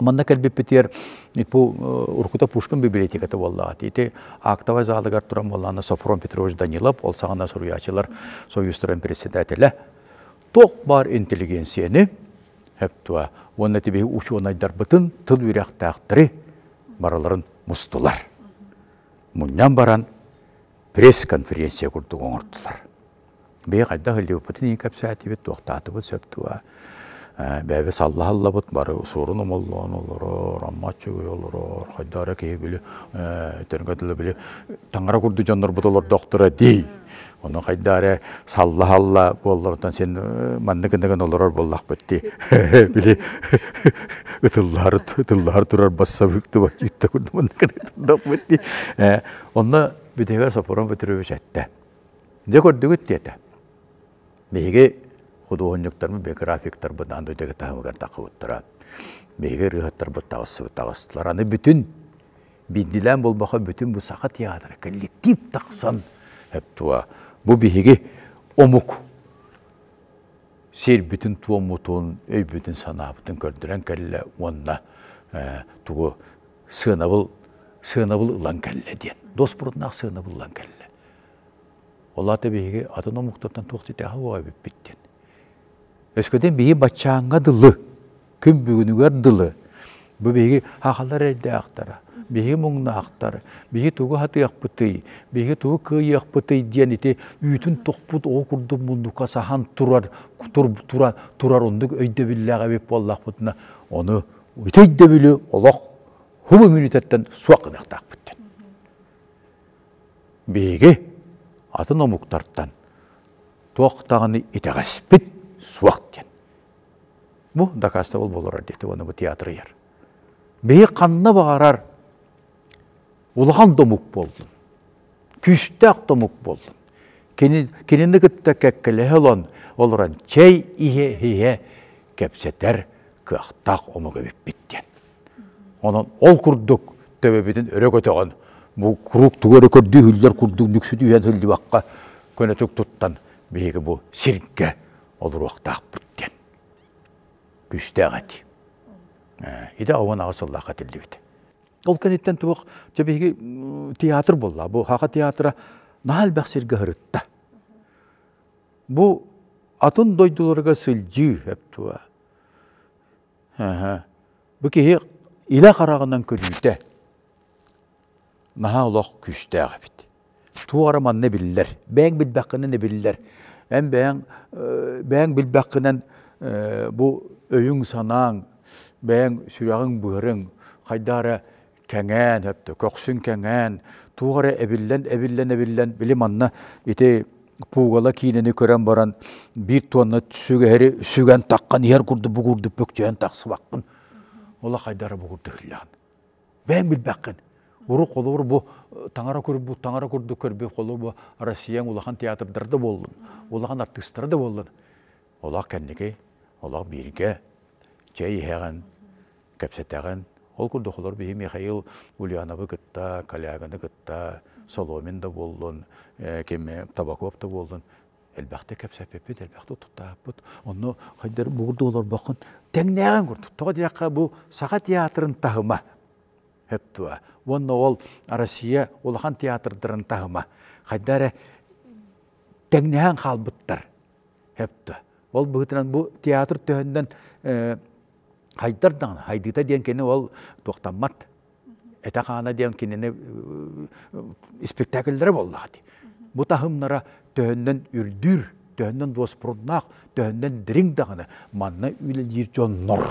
манна кэлбиппитигэр бу уруккута Пушкин библиотеката буоллаҕа. Ити актовай залыгар туран буоллаҕына Софрон Петрович Данилов ол саҕана суруйааччылар союзтарын председателэ туох баар интеллигенцияны хөптуа уонна тибиһи учуонайдарбытын тыл үөрэхтээхтэри барыларын мустулар. Мунньан баран пресс-конференция курдук оҥордулар. Бэйэ хайдах ыллыбыппытын иһин кэпсээтибит, туохтаатыбыт сөп дуо? Бэйэбит саллаһаллабыт, бары суорун омоллоон олорор, амма аччыгый олорор, хайдах эрэ киһи били төргө дылы били таҥара курдук дьоннорбут олордохторо дии. Ону хайдах эрэ салла-салла буолларыттан син маннык гына олорор буоллахпыт дии. Били ытыллаары ытыллаары турар бассабык туба чиитта курдук маннык гына дии. Онно бүтэһигэр Сопрун Петрович эттэ. Дьэ көрдүгүт диэтэ. Биһиги худуоһунньуктарбыт, биографиктарбыт аан дойдуга таһымыгар таххыбыттара. Биһиги ырыаһыттарбыт таҕыстыбыт таҕыстылар. Аны бүтүн биирдиилээн буолбаха бүтүн бу саха театра коллектив тахсан эптуа бу биһиги омук сиэрбитин туоммутун өйбүтүн санаабытын көрдөрөн кэллэ уонна тугу сыанабыл сыанабыл ылан кэллэ диэн доспуруннаах сыанабыл ылан кэллэ ол аата биһиги атын омуктартан туох титээхэ уоҕа эбиппит диэн өскөтүн биһи баччааҥҥа дылы күн бүгүнүгэр дылы бу биһиги хахалар эрдээхтара, биһиги муҥнаахтар, биһиги тугу хатыахпытый, биһиги тугу кыайыахпытый диэн ити үүтүн тохпут оҕо курдук муннукка саһан турар турар турар оннук өйдөбүллээх эбит буоллахпытына ону ити өйдөбүлү олох хубу мүнүүтэттэн суох гыныахтаахпыт диэн. Биһиги атын омуктартан туох даҕаны итэҕэспит суох диэн. Бу дакаастабыл буолар диэти уонна бу театр ыйар. Биһи ханна баҕарар улахан да омук буоллун, күүстээх да омук буоллун, кинини кытта кэккэлэһэ олон, олорон чэй иһэ-иһэ кэпсэтэр кыахтаах омук эбиппит диэн. Онон ол курдук төбөбүтүн өрө көтөҕөн, бу куруук тугу эрэ көрдүү иһиллэр курдук нүксүтү иһэн сылдьыбакка көнөтүк туттан биһиги бу сиргэ олоруохтаахпыт диэн күүстээх этии. Ити 18 сыллаахха этиллибит. Ол кэнниттэн туох дьэ биһиги театр буолла. Бу Хаха театра наһаа элбэх сиргэ сырытта. Бу атын дойдуларга сылдьыы эптуа. Бу киһи илэ хараҕынан көрүүтэ наһаа олох күүстээх эбит. Туох эрэ манна биллэр. Бэйэҥ билбэххинэн биллэр. Эн бэйэҥ бэйэҥ билбэххинэн бу өйүҥ-санааҥ, бэйэҥ сүрэҕиҥ-быарыҥ хайдах эрэ кэҥээн өптө, көхсүн кэҥээн, туох эрэ эбиллэн, эбиллэн, эбиллэн, били манна ити Пугало киинэни көрөн баран биир туонна сүгэһэри сүгэн таххан иһэр курдук бу курдук бөкчөйөн тахсыбаккын. Ола хайдах эрэ бу курдук иһиллэҕин. Бэйэҥ билбэххин. Урут холобур бу таҥара көрбүт, таҥара курдук көрбүт холобур бу Россияҥ улахан театрдара да буоллун, улахан артыыстара да буоллун. Олох кэнники, олох бииргэ чэй иһэҕин, кэпсэтэҕин. Ол курдук холор биһи Михаил Ульяновы кытта, Каляганы кытта, Соломин да буоллун, кими Табаков да буоллун, элбэхтик кэпсэппиппит, элбэхтик туттааппыт. Онно хайдар бугурду олорбоххун тэҥнээҕин курдук. Тоҕо диэххэ бу Саха театрын таһыма хөптуа. Уонна ол Россия улахан театрдарын таһыма хайда эрэ тэҥнэһэн хаалбыттар. Хөптуа. Ол быһыытынан бу театр төһөннөн хайдар даҕаны, хайдыыта диэн кини ол туохтаммат. Этэ-хаана диэн кинини спектакльлэрэ буоллаҕа дии. Бу таһымнара төһөннөн үрдүүр, төһөннөн дуоспуруннаах, төһөннөн дириҥ даҕаны манна үлэлиир дьоннор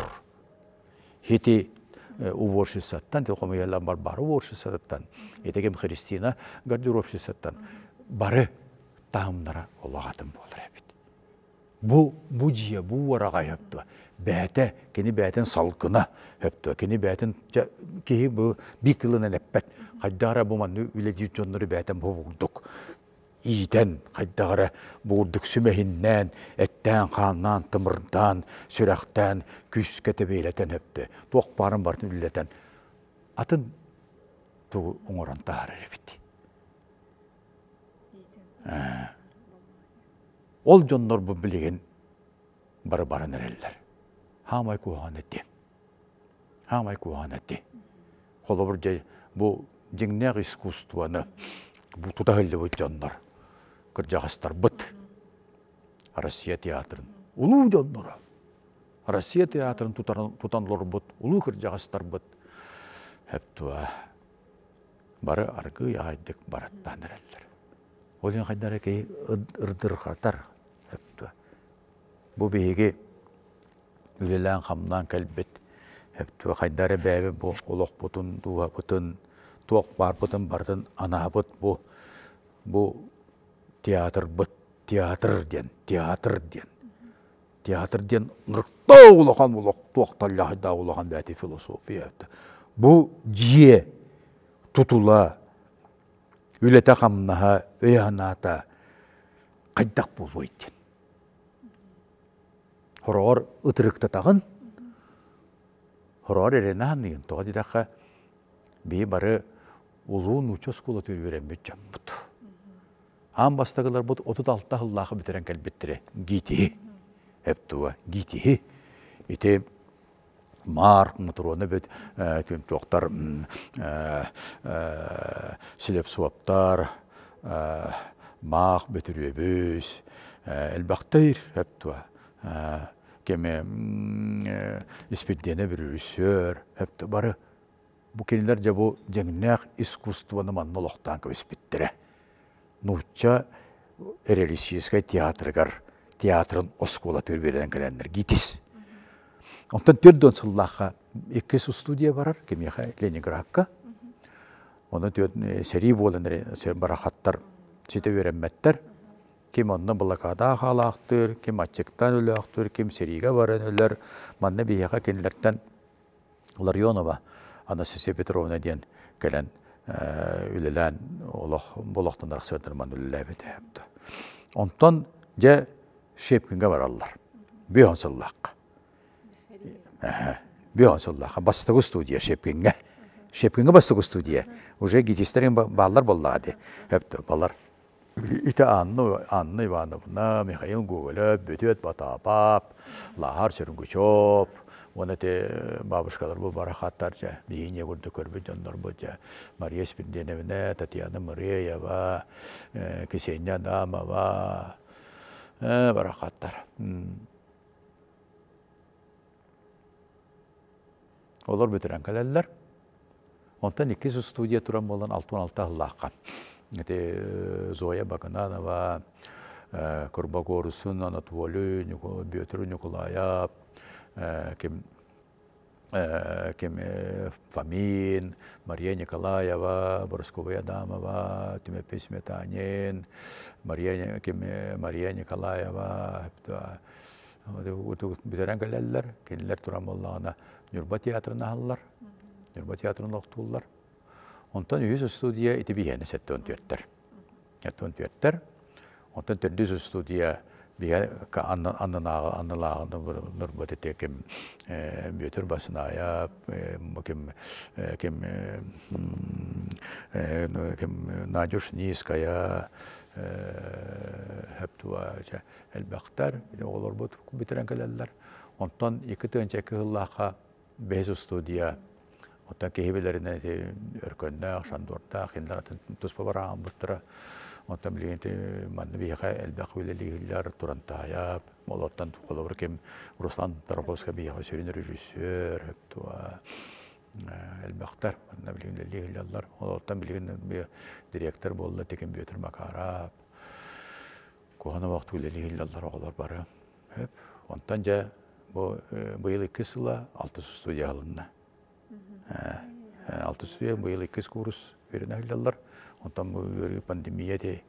хити уборщицаттан, хомуйаллан Барбара уборщицаттан, итигим Христина гардеробщицаттан бары таһымнара олох атын буолар эбит. Бу бу дьиэ бу уораҕай өптө бэйэтэ кини бэйэтин салгына өптө кини бэйэтин киһи бу биир тылынан эппэт хайдах эрэ бу манны үлэлиир дьоннору бэйэтин бу курдук иитэн хайдах эрэ бу курдук сүмэһиннээн эттээн-хааннаан тымырдаан сүрэхтээн күүскэ тэбиэлэтэн өптө туох баарын барытын үлэлэтэн атын тугу оҥорон таһаарар эбит. Ол дьоннорбут билигин бары баран эрэллэр. Хаамай куһаҕан эти. Хаамай куһаҕан эти. Холобур, дьэ, бу дьиҥнээх искусствоны бу тута сылдьыбыт дьоннор, кырдьаҕастарбыт Россия театрын улуу дьонноро, Россия театрын тутан олорбут улуу кырдьаҕастарбыт эптуа бары аргыый аҕайдык бараттаан эрэллэр. Ол иһин хайдах эрэ киһи ырдырҕатар өптө. Бу биһиги үлэлээн-хамнаан кэлбит өптө хайдах эрэ бэйэбит бу олохпутун, дууһабытын, туох баарбытын барытын анаабыт бу бу театрбыт, театр диэн, театр диэн. Театр диэн ырыктаа улахан олох туох таллаһайдаах улахан бэйэтэ философия. Бу дьиэ тутула үлэтэ-хамнаһа, өйө-санаата хайдах буолуой диэн. Хороҕор ытырыктатаҕын, хороҕор эрэнэ саныыгын. Тоҕо диэтэххэ, биһи бары улуу нуучча оскуолатыгар үөрэммит дьоммут. Аан бастакыларбыт 36 сыллаахы бүтэрэн кэлбиттэрэ. ГИТИ. Эптуа ГИТИ. Ити Марк Мутуруона бүт туохтар Слепцовтар, Маах Бөтүрүөбүс, элбэхтэр эптуа кеме Испирдиэнэ Бүрүсүөр эпту бары бу кинилэр дьэ бу дьиҥнээх искусствоны манна олохтоон кэбиспиттэрэ. Нуучча реалистическай театрыгар театрын оскуолатыгар үөрэнэн кэлэннэр ГИТИС. Онтон 40 сыллаахха иккис студия барар, кимиэхэ Ленинградка. Онон сэрии буолан барахаттар ситэ үөрэммэттэр. Ким онно блокада хаалаахтыыр, ким аччыктаан өлөөхтүүр, ким сэриигэ баран өлөр. Манна биһиэхэ кинилэртэн Ларионова Анастасия Петровна диэн кэлэн үлэлээн олох болохтон арахсыардар манна үлэлээбитэ. Онтон дьэ Щепкингэ бараллар. Бүөн сыллаахха. Бүөн сыллаахха бастакы студия Щепкингэ. Щепкингэ бастакы студия. Уже гитистерин бааллар боллаҕа ди. Өптө балар. Ити Анна, Анна Ивановна, Михаил Гоголев, Бөтүөт Батаапап, Лаһар Сөргүчөп, уонна ити бабушкалар бу барахаттар дьэ, биһиги курдук көрбүт дьоннорбут дьэ, Мария Спирденовна, Татьяна Мыреева, Ксения Адамова, барахаттар. Олор бүтэрэн кэлэллэр. Онтон иккис студия туран буолан 66 сыллаахха. Ити Зоя Бакананова, Курбагорусун Анатолий, Бүөтүр Ньукулаайап, ким ким Фомин, Мария Николаева, Боросковая Адамова, Тимофей Сметанин, Мария, ким Мария Николаева, бүтэрэн кэлэллэр, кинилэр туран буоллаҕына Ньурба театрын аһаллар, Ньурба театрын олохтууллар. Онтон үһүс студия ити биһиэнэ 74-тэр. 74-тэр. Онтон төрдүс студия биһэ аннынааҕы аннылааҕы Нурбат ити ким Бүөтүр Басынаайап, ким ким ким Надюш Ниская, Хөптуа элбэхтэр, оҕолорбут бүтэрэн кэлэллэр. Онтон 2 тыһыынча сыллаахха бэһис студия, оттон киһи билэринэн ити Өркөннөөх, Шандордаах, кинилэр атын туспа барааммыттара. Онтон билигин ити манна биһиэхэ элбэх үлэлииллэр, Турантаайап, олортон холобур ким Руслан Тарковскай биһиэхэ сүрүн режиссер, элбэхтэр манна билигин үлэлииллэр. Олортон билигин директор буолла Тикин Бүөтүр Макаров, куһаҕан олохтуу үлэлииллэр оҕолор бары. Онтон дьэ бу быйыл иккис сыла алтыс студия алынна. Алтыс студия быйыл иккис курс үөрэнэ сылдьаллар. Онтон бу ыарыы пандемия ти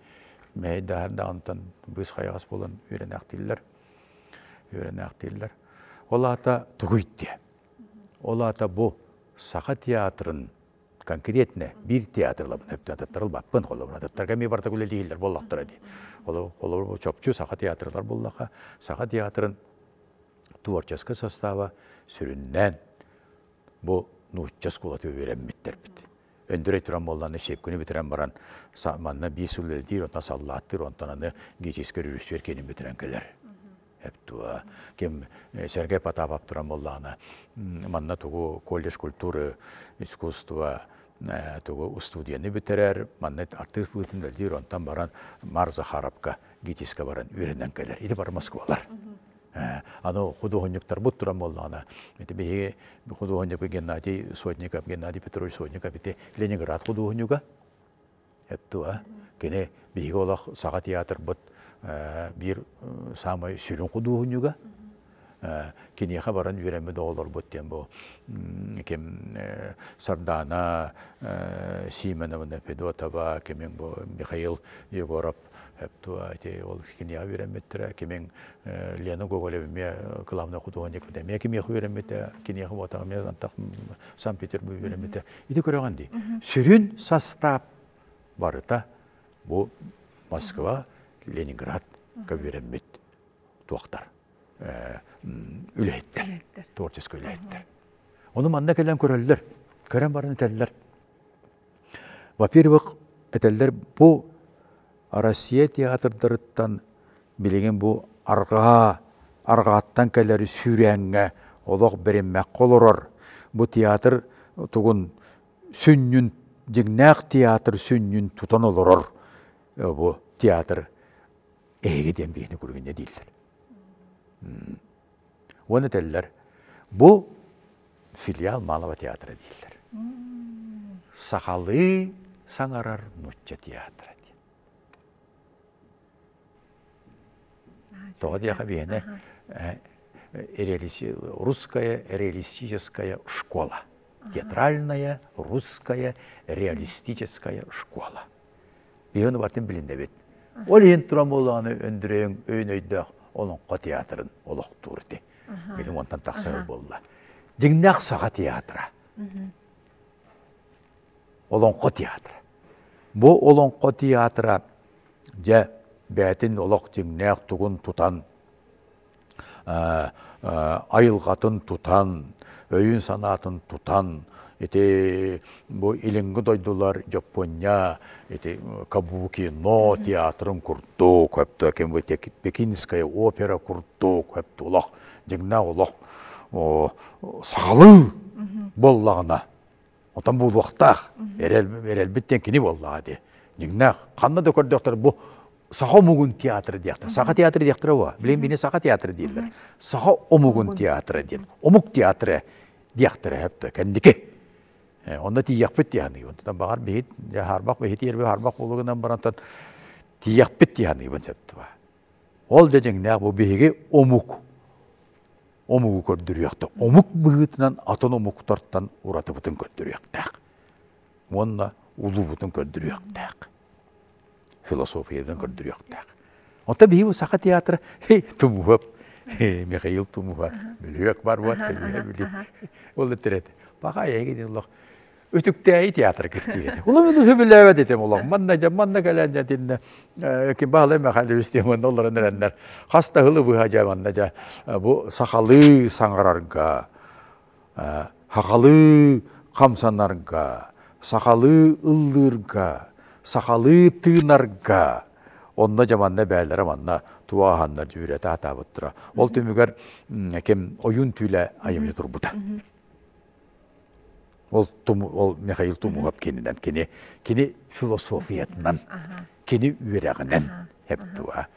мэһэй да онтон быыс хайаҕас буолан үөрэнээхтииллэр. Үөрэнээхтииллэр. Ол аата тугуй диэ. Ол аата бу Саха театрын конкретно биир театрлабын өптөтөттөрүл холобур атыттарга эмиэ барыта үлэлииллэр буоллахтара дии. Холобур чопчу Саха театрлар буоллаха, Саха театрын творческай состава сүрүннээн бу нуучча оскуолата үөрэммиттербит. Өндөрөй туран буолланы Щепкини бүтэрэн баран манна биир үлэлиир, онтон саллааттыыр, онтон аны ГИТИСкэ режиссер киэнин бүтэрэн кэлэр. Эптуа ким Сергей Потапов туран буоллаҕына манна тугу колледж культуры искусства тугу студияны бүтэрэр, манна артыыс быытын үлэлиир, онтон баран Мар Захаровка ГИТИСка баран үөрэнэн кэлэр. Ити бар Москвалар. Аны худуоһунньуктарбыт туран буоллаҕына, ити биһиги худуоһунньук Геннадий Сотников, Геннадий Петрович Сотников ити Ленинград худуоһунньуга. Эптуа кини биһиги олох Саха театрбыт биир саамай сүрүн худуоһунньуга. Киниэхэ баран үөрэммит оҕолорбут диэн бу ким Сардаана Симоновна Федотова, кимин бу Михаил Егоров эптуа ити ол киниэхэ үөрэммиттэрэ, кимин Лена Гоголева эмиэ главный художник эмиэ кимиэхэ үөрэммитэ, киниэхэ буотаҕа эмиэ антах Санкт-Петербург үөрэммитэ. Ити көрөҕүн дии. Сүрүн састаап барыта бу Москва, Ленинград үөрэммит туохтар үлэһиттэр, творческий үлэһиттэр. Ону манна кэлэн көрөллөр, көрөн баран этэллэр. Во-первых, этэллэр бу Россия театрдарыттан билигин бу арҕаа, арҕааттан кэлэр сүүрээҥҥэ олох бэриммэккэ олорор. Бу театр тугун сүнньүн, дьиҥнээх театр сүнньүн тутан олорор бу театр эһиги диэн биһини кургинне дииллэр. Уонна этэллэр, бу филиал Малого театра дииллэр. Сахалыы саҥарар нуучча театра диэн. Тоҕо диэхэ биһиэнэ русская реалистическая школа. Театральная русская реалистическая школа. Биһиги бартын билиннэбит. Ол иһин туран буоллаҕына Өндүрүйүҥ өйүн өйдөөх олоҥхо театрын олохтуур ити. Билим онтон тахсар буолла. Дьиҥнээх саха театра. Олоҥхо театра. Бу олоҥхо театра дьэ бэйэтин олох дьиҥнээх тугун тутан айылҕатын тутан, өйүн-санаатын тутан, ити бу илиҥҥи дойдулар Дьоппуонньа ити Кабуки Но театрын курдук, Пекинская опера курдук, олох дьиҥнээх олох сахалыы буоллаҕына, отон буолуохтаах. Эрэлбит диэн кини буоллаҕа дии. Дьиҥнээх ханна да көрдөхтөр бу саха омугун театры диэхтэр. Саха театры диэхтэрэ буо. Билигин бини саха театры дииллэр. Саха омугун театра диэн. Омук театры диэхтэрэ хөптө кэнники. Онно тиийэхпит диэханыыбын. Тутан баҕар биһит харбах биһит ерби харбах буолугунан барантан тиийэхпит диэханыыбын сөптү. Ол да дьиҥнээх бу биһиги омук омугу көрдөрүөхтэ. Омук быһыытынан атын омуктартан уратыбытын көрдөрүөхтээх. Уонна улуубутун көрдөрүөхтээх. Философиятын көрдөрүөхтээх. Онто биһиги саха театра Тумуһап, Михаил Тумуһа, Бүлүөк бар буот, били. Ол этэрет. Паха эһиги олох үтүктээйи театр кыттыыр этэ. Улам сөбүлээбэт этим олох. Манна дьэ манна кэлэн дьэ тиннэ ким баалай Михайлович диэн манна олорон эрэннэр. Хас да ыһылы быһа дьэ манна дьэ бу сахалыы саҥарарга, сахалыы хамсанарга, сахалыы ыллыырга, сахалыы тыынарга онно дьэ манна бээлэрэ манна туааһаннар дьүүрэтэ атаабыттара. Ол түмүгэр ким ойуун түүлэ айымньы турбута. Ол, ол Михаил Тумуһап кининэн, кини, кини философиятынан, кини үөрэҕинэн эптуа.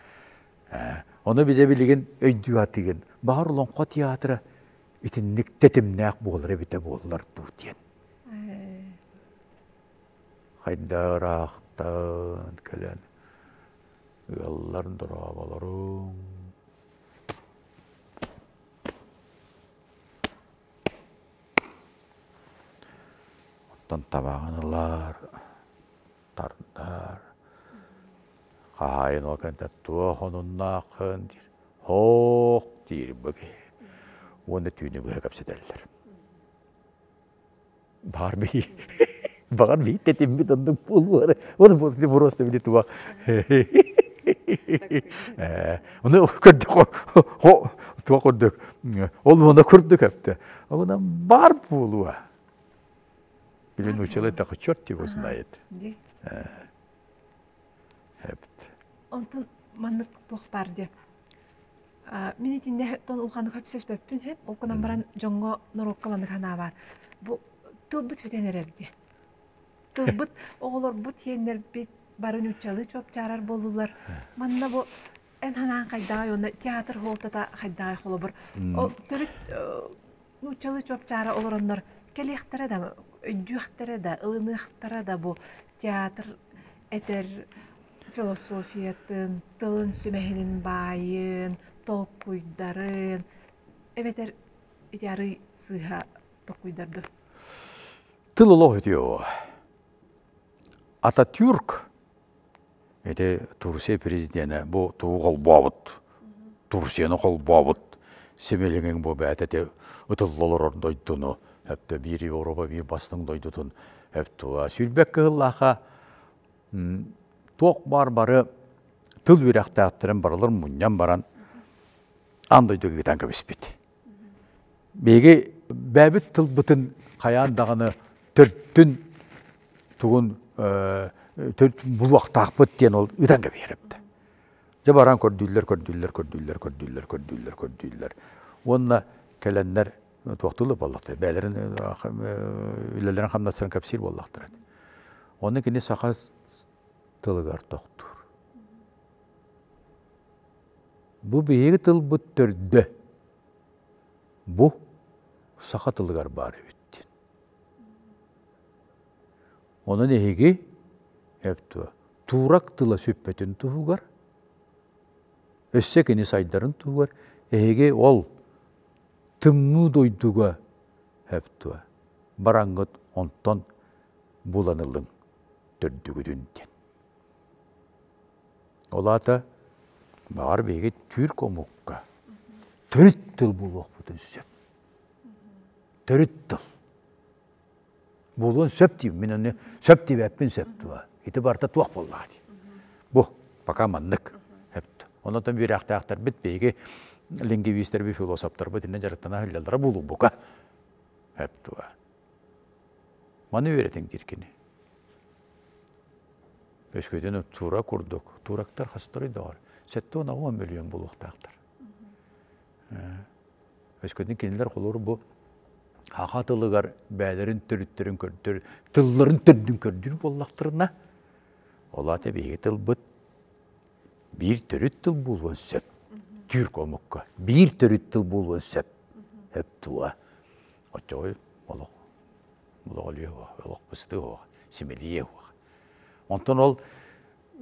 Ону биле билигин өйдүү атыгын. Баҕар Олоҥхо театра итинник тэтимнээх буолар эбитэ буоллар дуу диэн. Хайдараахтан кэлэн ыаллар дорооболоруҥ. Оттон табаҕын ылар, тардар. Хаһаайын ол кэнтэ туох онуннааххын диир. Һоох диир бу киһи. Уонна түүнү быһа кэпсэтэллэр. Баар бии. Баҕар бии тэтиммит оннук буолуо. Вот просто били туох Оны көрдөх туох көрдөх ол оны көрдүк өптө. Онан бар буолуо. Били нучалы так черт его знает. Эпт. Онтон маннык туох бар диye. Мин итинне тон улханы хөпсөспөппүн хеп, ол кынан баран дьоҥҥо норуокка маннык санаа бар. Бу тылбыт бүтэн эрэр диye. Тылбыт, оҕолорбут, сиэннэрбит бары нууччалыы чуопчаарар буоллулар. Манна бу эн ханаан хайдаҕай уонна театр суолтата хайдаҕай холобур. Ол төрүт нууччалыы чуопчаара олороннор кэлиэхтэрэ да, өйдүөхтэрэ да, ылыныахтара да бу театр этэр философиятын, тылын сүмэһинин баайын, толкуйдарын эбэтэр ити арый сыыһа толкуйдарды. Тыл олох үтүө. Ататюрк ити Турция президенэ бу тугу холбообут, Турцияны холбообут симилиҥиҥ бу бэйэтэ ити ытылла олорор дойдуну өптө биир Европа биир бастыҥ дойдутун өптуа сүүрбэк кыһыллааха туох баар бары тыл үөрэхтээхтэрин барылар мунньан баран аан дойдуга ыытан кэбиспит. Биһиги бэйэбит тылбытын хайаан даҕаны төрдүн тугун булуохтаахпыт диэн ол ыытан кэбиһэр эбит. Дьэ баран көрдүүллэр, көрдүүллэр, көрдүүллэр, көрдүүллэр, көрдүүллэр, көрдүүллэр. Уонна кэлэннэр туохтуулар буоллахтара, бэйэлэрин үлэлэрин хамнастарын кэпсиир буоллахтара. Онно кини саха тылыгар тохтуур. Бу биһиги тылбыт төрдө. Бу саха тылыгар баар эбит диэн. Онон эһиги эптуо туурак тыла сүппэтин туһугар, өссө кини сайдарын туһугар эһиги ол тымныы дойдуга эптуо. Бараҥҥыт онтон булан ылыҥ төрдүгүтүн диэн. Ол аата баҕар биһиги түүрк омукка төрүт тыл буолуохпутун сөп. Төрүт тыл. Буолуон сөп диибин. Мин ону сөп диэбэппин сөп дуо? Ити барыта туох буоллаҕа дии. Бу пока маннык. Онон үөрэхтээхтэрбит биһиги лингвистэрбит, философтарбыт иннэ дьарыктана сылдьаллара буолуо Сөп дуо? Маны үөрэтиҥ диир кини. Өскөтүн тура курдук, турактар хастарый доҕор, 70 мөлүйүөн буолуохтаахтар. Өскөтүн кинилэр холобур бу саха тылыгар бэйэлэрин төрүттэрин көрдөр, тылларын төрдүн көрдүүр буоллахтарына, ол аата биһиги тылбыт биир төрүт тыл буолуон сөп. Түүрк омукка биир төрүт тыл буолуон сөп. Сөп туа. Оччоҕо олох олох олох быстыы уоҕа, симэлийиэ уоҕа. Онтон ол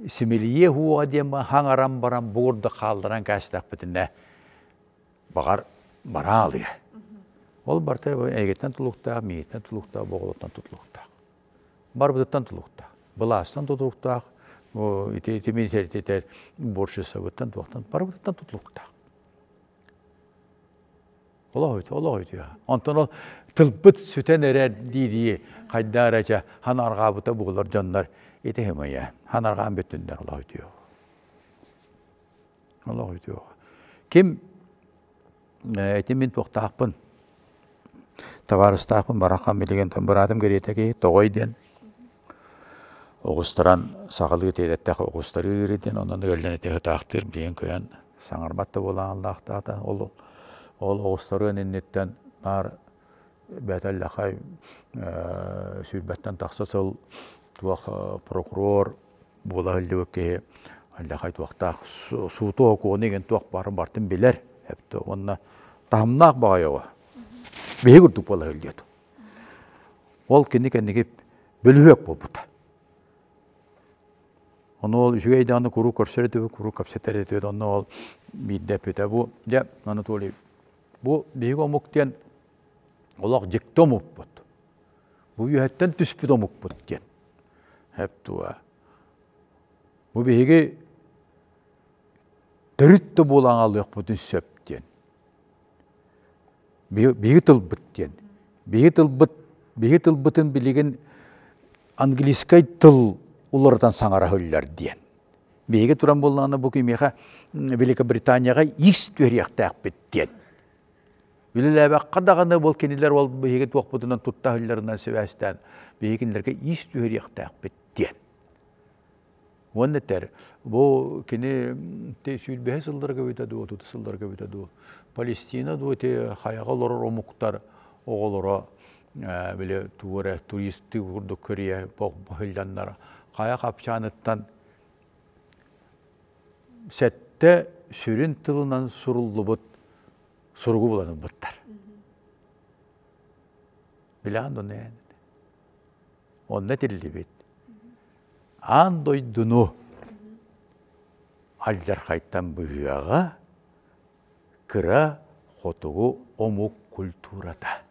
симэлийиэ уоҕа диэн хаҥаран баран бугурда хаалларан кээстэхпитинэ баҕар бараалыа. Ол барыта эйгиттэн тулуктаах, миигиттэн тулуктаах, боҕолоттон тутулуктаах. Барбытыттан тутулуктаах. Былаастан тутулуктаах, ити ити министерствотыттан борщесабыттан туохтан барыбытыттан тутулуктаах. Олох үтүө, олох үтүө. Онтон ол тылбыт сүтэн эрэр дии-дии хайдаа эрэ чэ ханарҕаабыта буолар дьоннор ити хымыйа. Ханарҕаан бүттүннэр олох үтүө. Олох үтүө. Ким ити мин туохтаахпын табаарыстаахпын бараххан билигин быраатым кэриэтэ киһи тоҕой диэн оҕустаран саҕалыы тиэдэттэх оҕустарыыр диэн онон ыалдьан ити ытаахтыыр билигин кыайан саҥарбат да буолааллаахтаата ол ол оҕустарыан инниттэн наар бэйэтэ лахай сүүрбэттэн тахса сыл туох прокурор буола сылдьыбыт киһи лахай туохтаах сууту окуону игин туох баарын бартын билэр эптэ уонна таһымнаах баҕайы оҕо биһи курдук буола сылдьыат ол кини кэнники бөлүһүөк буолбута Ону ол үчүгэй даҕаны куруук көрсөр этибит, куруук кэпсэтэр этибит. Онно ол биирдэ эппитэ бу дьэ Анатолий бу биһиги омук диэн олох дьикти омукпут. Бу үөһэттэн түспүт омукпут диэн. Хэп туа. Бу биһиги төрүт да буолан аалыахпытын сөп диэн. Биһиги тылбыт диэн. Биһиги тылбыт, биһиги тылбытын билигин английскай тыл уларытан саҥара иһиллэр диэн. Биһиги туран буоллаҕына бу кимиэхэ Великобританияҕа ис түһэриэхтээхпит диэн. Үлэлээбэххэ даҕаны ол кинилэр ол биһиги туохпутунан тутта иһиллэринэн сибээстээн биһиги кинилэргэ ис түһэриэхтээхпит диэн. Уонна этэр, бу кини сүүрбэһэ сылларга эбитэ дуу, отут сылларга эбитэ дуу, Палестина дуу ити хайаҕа олорор омуктар оҕолоро били тугу эрэ туристыы курдук көрүйэ бохбоһулланнар хайа хапчааныттан сэттэ сүрүн тылынан суруллубут суругу булан ылбыттар. Билэҕин дуо Онно этиллибит. Аан дойдуну алдьархайтан быһыаҕа кыра хотугу омук культурата.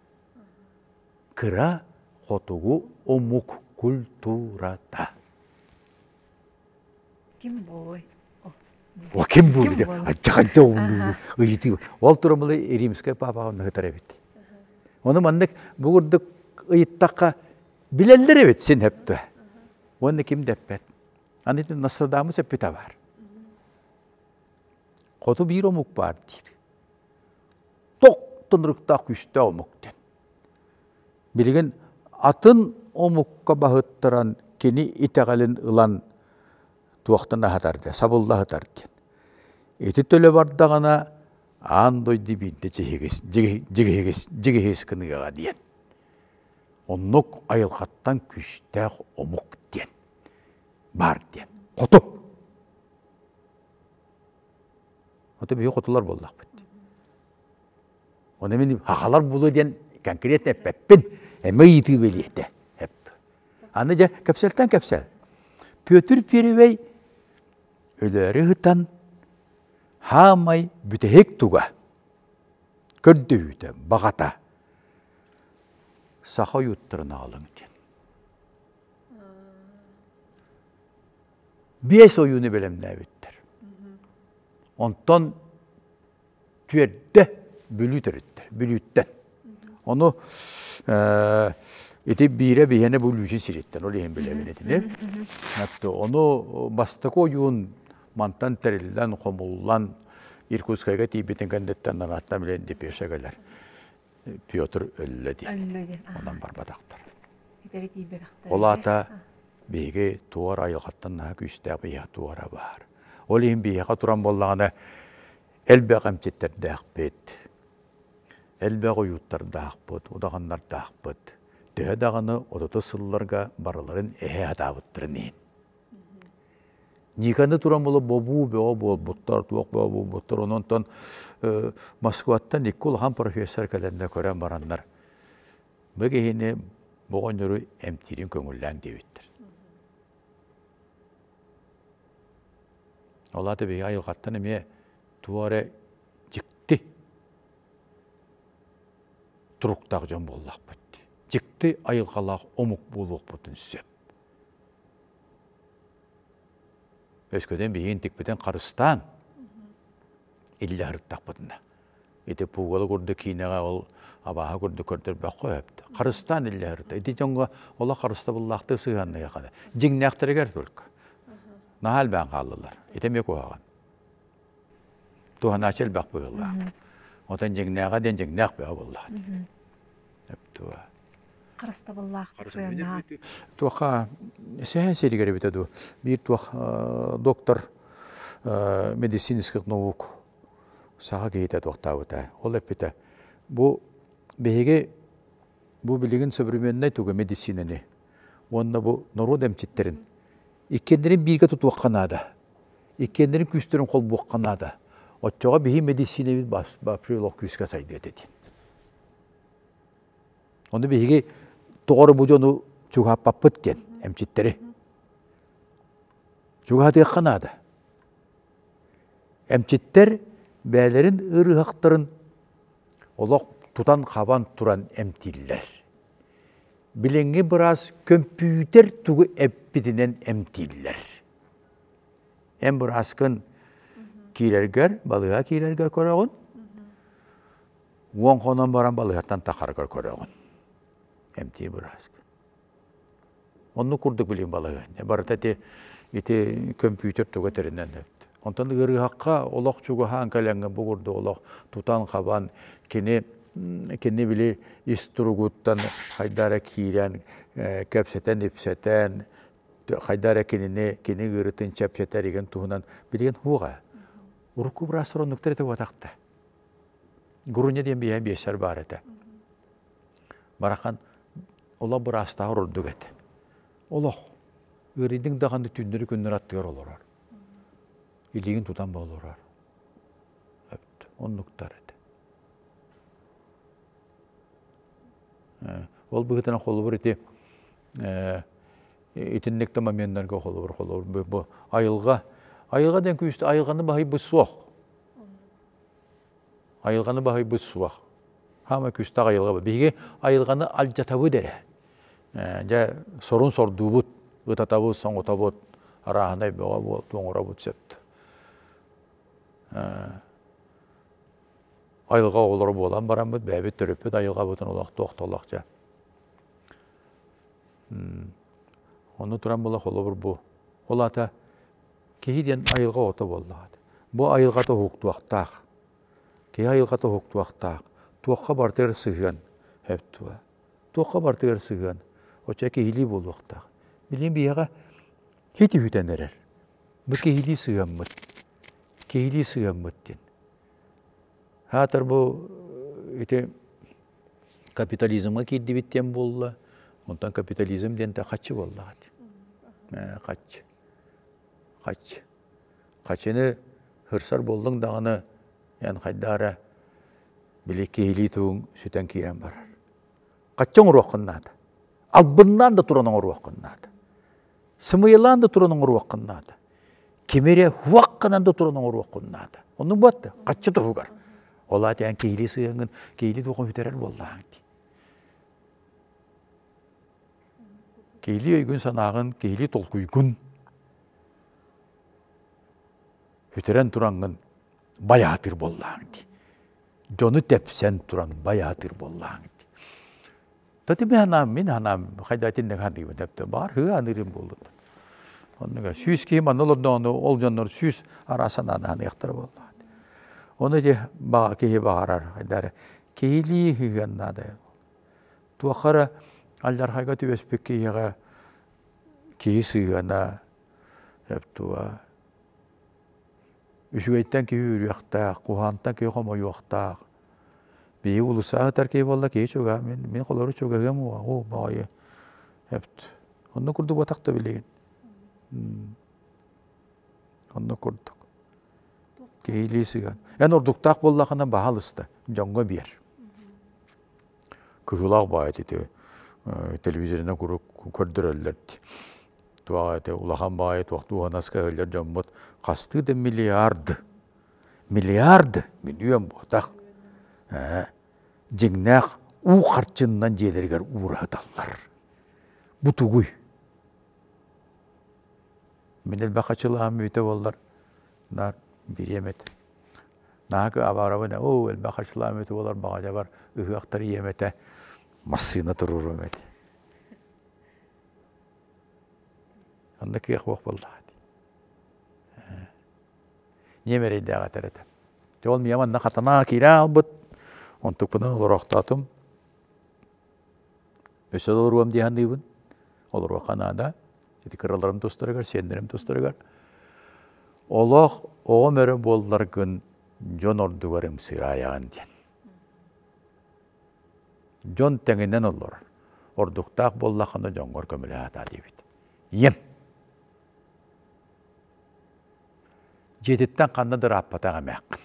Кыра хотугу омук культурата. Ким буолуой? О, ким буолуой? Алдьархайда ыйытыы. Ол турамылы римскэй папаҕа онно эбит. Ону маннык бу курдук ыйыттахха билэллэр эбит син өптө. Уонна ким да эппэт. Аны ити Нострадамус эппитэ баар. Хоту биир омук баар диир. Тохтунуруктаах күүстээх омук диэн. Билигин атын омукка баһыттаран кини итэҕэлин ылан туохтан аһатар диэн, сабылла аһатар диэн. Ити төлө бардаҕына аан дойду биирдэ дьиһигис, дьигиһигис, дьигиһис гыныаҕа диэн. Оннук айылҕаттан күүстээх омук диэн баар диэн. Хоту. Ото биһи хотулар буоллахпыт. Оны мин хахалар булу диэн конкретно эппэппин. Эмэ ыйытыы бэлиэтэ. Аны дьэ кэпсэлтэн кэпсэл. Петр Первый өлөөрү ыһытан хаамай бүтэһик туга көрдөһүүтэ баҕата. Саха ойууттарын аҕалыҥ диэн. Биэс ойууну бэлэмнээбиттэр. Онтон түөрдэ Бүлүү төрүттэр, Бүлүүттэн. Ону ити биирэ биһиэнэ бу Лүүчүн сириттэн, ол иһин билэбин итини. Ону бастакы ойуун мантан тэриллэн, хомуллан Иркутскайга тиийбитин кэнниттэн нанааттан билэн депеша кэлэр. Петр өллө диэн. Өллө диэн. Онон барбатахтар. Итери тиийбэтэхтэр. Ол аата биһиги туор айылҕаттан наһаа күүстээх биһиэхэ туора баар. Ол иһин биһиэхэ туран буоллаҕына элбэх эмчиттэрдээхпит, элбэх ойууттардаахпыт, удаҕаннардаахпыт. Төһө даҕаны отутус сылларга барыларын эһэ сатаабыттарын иһин. Никаны туран була бобуу бөҕө буолбуттар, туох бөҕө буолбуттар. Онон Москваттан икки улахан профессор кэлэннэ көрөн бараннар, бу киһини бу оҕонньору эмтиирин көҥүллээн диэбиттэр. Ол аата биһиги айылҕаттан эмиэ туох эрэ дьикти туруктаах дьон буоллахпыт. Дьикти айылҕалаах омук буолуохпутун сөп. Өскөтүн биһигин тикпитин харыстаан иллэ сырыттахпытына. Ити пугало курдук киинэҕэ ол абааһы курдук көрдөрбөххө сөп. Харыстаан иллэ сырытта. Ити дьоҥҥо олох харыстабыллаахтык сыһыаннаһыахха. Дьиҥнээхтэригэр только. Наһаа элбээн хааллылар. Ити эмиэ куһаҕан. Туһанааччы элбэх быһыылаах. Отон дьиҥнээҕэ диэн дьиҥнээх бөҕө буоллаҕа. Өптуа. Харыстабыллаах сыаннаах. Туохха сэһэн сиригэр эбитэ дуу биир туох доктор медицинских наук саха киһитэ туохтаабыта. Ол эппитэ бу биһиги бу билигин современнай тугу медицинаны уонна бу норуот эмчиттэрин иккиэннэрин бииргэ тутуохха наада. Иккиэннэрин күүстэрин холбуохха наада. Оччоҕо биһи медицинэбит вообще олох күүскэ сайдыа этэ диэн. Ону биһиги тоҕо бу дьону чугаһаппаппыт диэн эмчиттэри. Чугаһатыахха наада. Эмчиттэр бэйэлэрин ыарыһахтарын олох тутан-хабан туран эмтииллэр. Билиҥҥи быраас көмпүүтэр тугу эппитинэн эмтииллэр. Эн бырааскын киирэргэр, балыыһа киирэргэр көрөҕүн, уон хонон баран балыыһаттан тахаргар көрөҕүн. Эмтии бырааскын. Оннук курдук билигин балаһыанньа. Барыта ити, ити көмпүүтэр туга тэринэн өттө. Онтон ыарыһахха олох чугаһаан кэлэҥҥэ бу курдук олох тутан-хабан кини кини били ис туругуттан хайда эрэ киирэн кэпсэтэн-ипсэтэн хайда эрэ кинини кини ыарытын чэпчэтэр игин туһунан билигин хуоҕа. Урукку быраастар оннуктар этэ буотахта. Груня диэн биһэн биэсэр баар этэ. Барахан олох быраастааҕар ордук этэ. Олох. Ыарыйдыҥ даҕаны түннэри күннэр аттыгар олорор. Илиигин тутан ба олорор. Оннуктар этэ. Ол быһыытынан холобур ити итинник да моменнарга холобур холобур бу айылҕа айылҕа диэн күүстэ айылҕаны баһыйбыт суох. Айылҕаны баһыйбыт суох. Хаама күүстээх айылҕа Биһиги айылҕаны алдьатабыт эрэ. Дьэ, сорун сордуубут, ытатабыт, соҥотобут, арааһынай бөҕө буолту оҥоробут сөптө. Айылҕа оҕолоро буолан бараммыт, бэйэбит төрөппүт айылҕабытын олох туохтолох дьэ. Ону туран була холобур бу. Ол аата Киһи диэн айылҕа оҕото буоллаҕа. Бу айылҕата уһуктуохтаах. Киһи айылҕата уһуктуохтаах. Туохха барытыгар сыһыан сөп дуо? Туохха барытыгар сыһыан. Оччо киһилии буолуохтаах. Билигин биһиэхэ хит үһүтэн эрэр. Бу киһилии сыһыаммыт. Киһилии сыһыаммыт диэн. Аатар бу ити капитализмҥа киирдибит диэн буолла. Онтон капитализм диэн хаччы буоллаҕа. Хаччы. Хач. Хачыны хырсар буоллуҥ даҕаны эн хайдах эрэ били киһилии тугуҥ сүтэн киирэн барар. Хаччы оҥоруоххун наада. Албыннаан да туран оҥоруоххун наада. Сымыйалаан да туран оҥоруоххун наада. Кими эрэ хуаххынан да туран оҥоруоххун наада. Оннук буотта хаччы туһугар. Ол аата эн киһилии сыһыаҥҥын киһилии туохун сүтэрэр буоллаҕыҥ дии. Киһилии өйгүн-санааҕын, киһилии толкуйгун сүтэрэн тураҥҥын байаатыыр буоллааҥ дии. Дьону тэпсэн туран байаатыыр буоллааҥ дии. Тати мин ханаам, мин ханаам, хайда итинник ханыыбын тэптэ баар хыы аныырым буоллун. Оннуга сүүс киһи манна олордоҕуна ол дьоннор сүүс араас санааны ханыахтара буоллаҕа. Ону ити киһи баҕарар, хайда киһилии сыһыан наада. Туохха эрэ алдьархайга түбэспит киһиэхэ киһи сыһыана туга үчүгэйтэн киһи үүрүөхтээх, куһаҕантан киһи хомойуохтаах. Биһиги уулуссаҕа сытар киһи буолла киһи чугаһа, мин, мин холору чугаһыам уо, баҕайы. Эпт. Онно курдук буотах да билигин. Онно курдук. Киһилии сыһыан. Эн ордуктаах буоллахына баһалыста, дьоҥҥо биэр. Кыһыылаах баайы ити телевизорынан куруук көрдөрөллөр дии. Туох ити улахан баайы туох туһанаска өһөллөр дьоммут хастыы да миллиард миллиард миллион буотах дьиҥнээх уу харчыннан дьиэлэригэр уураһыталлар. Бу тугуй? Мин элбэх хачылаам бүтэ буоллар наар бириэм этэ. Наһаа абаарабын оо элбэх хачылаам бүтэ буолар баҕадьабар ыһыахтар ийэм этэ массыына туруоруом этэ. Онно кыах буох буоллаҕа дии. Ньиэм эрэйдээх этэр этэ. Дьэ ол миэм манна хатана киирэ аалбыт. Онтукпунан олороохтоотум. Өссө да олоруом дии саныыбын. Олоруохха наада. Ити кыраларым тустарыгар, сиэннэрим тустарыгар. Олох оҕом эрэ буолларгын дьон ордугар ымсыыраайаҕын диэн. Дьон тэҥинэн олорор. Ордуктаах буоллаххына дьоҥҥор көмөлөһө сатаа диэбит. Ийэм дьиэтиттэн ханна да ырааппатах эмээххин.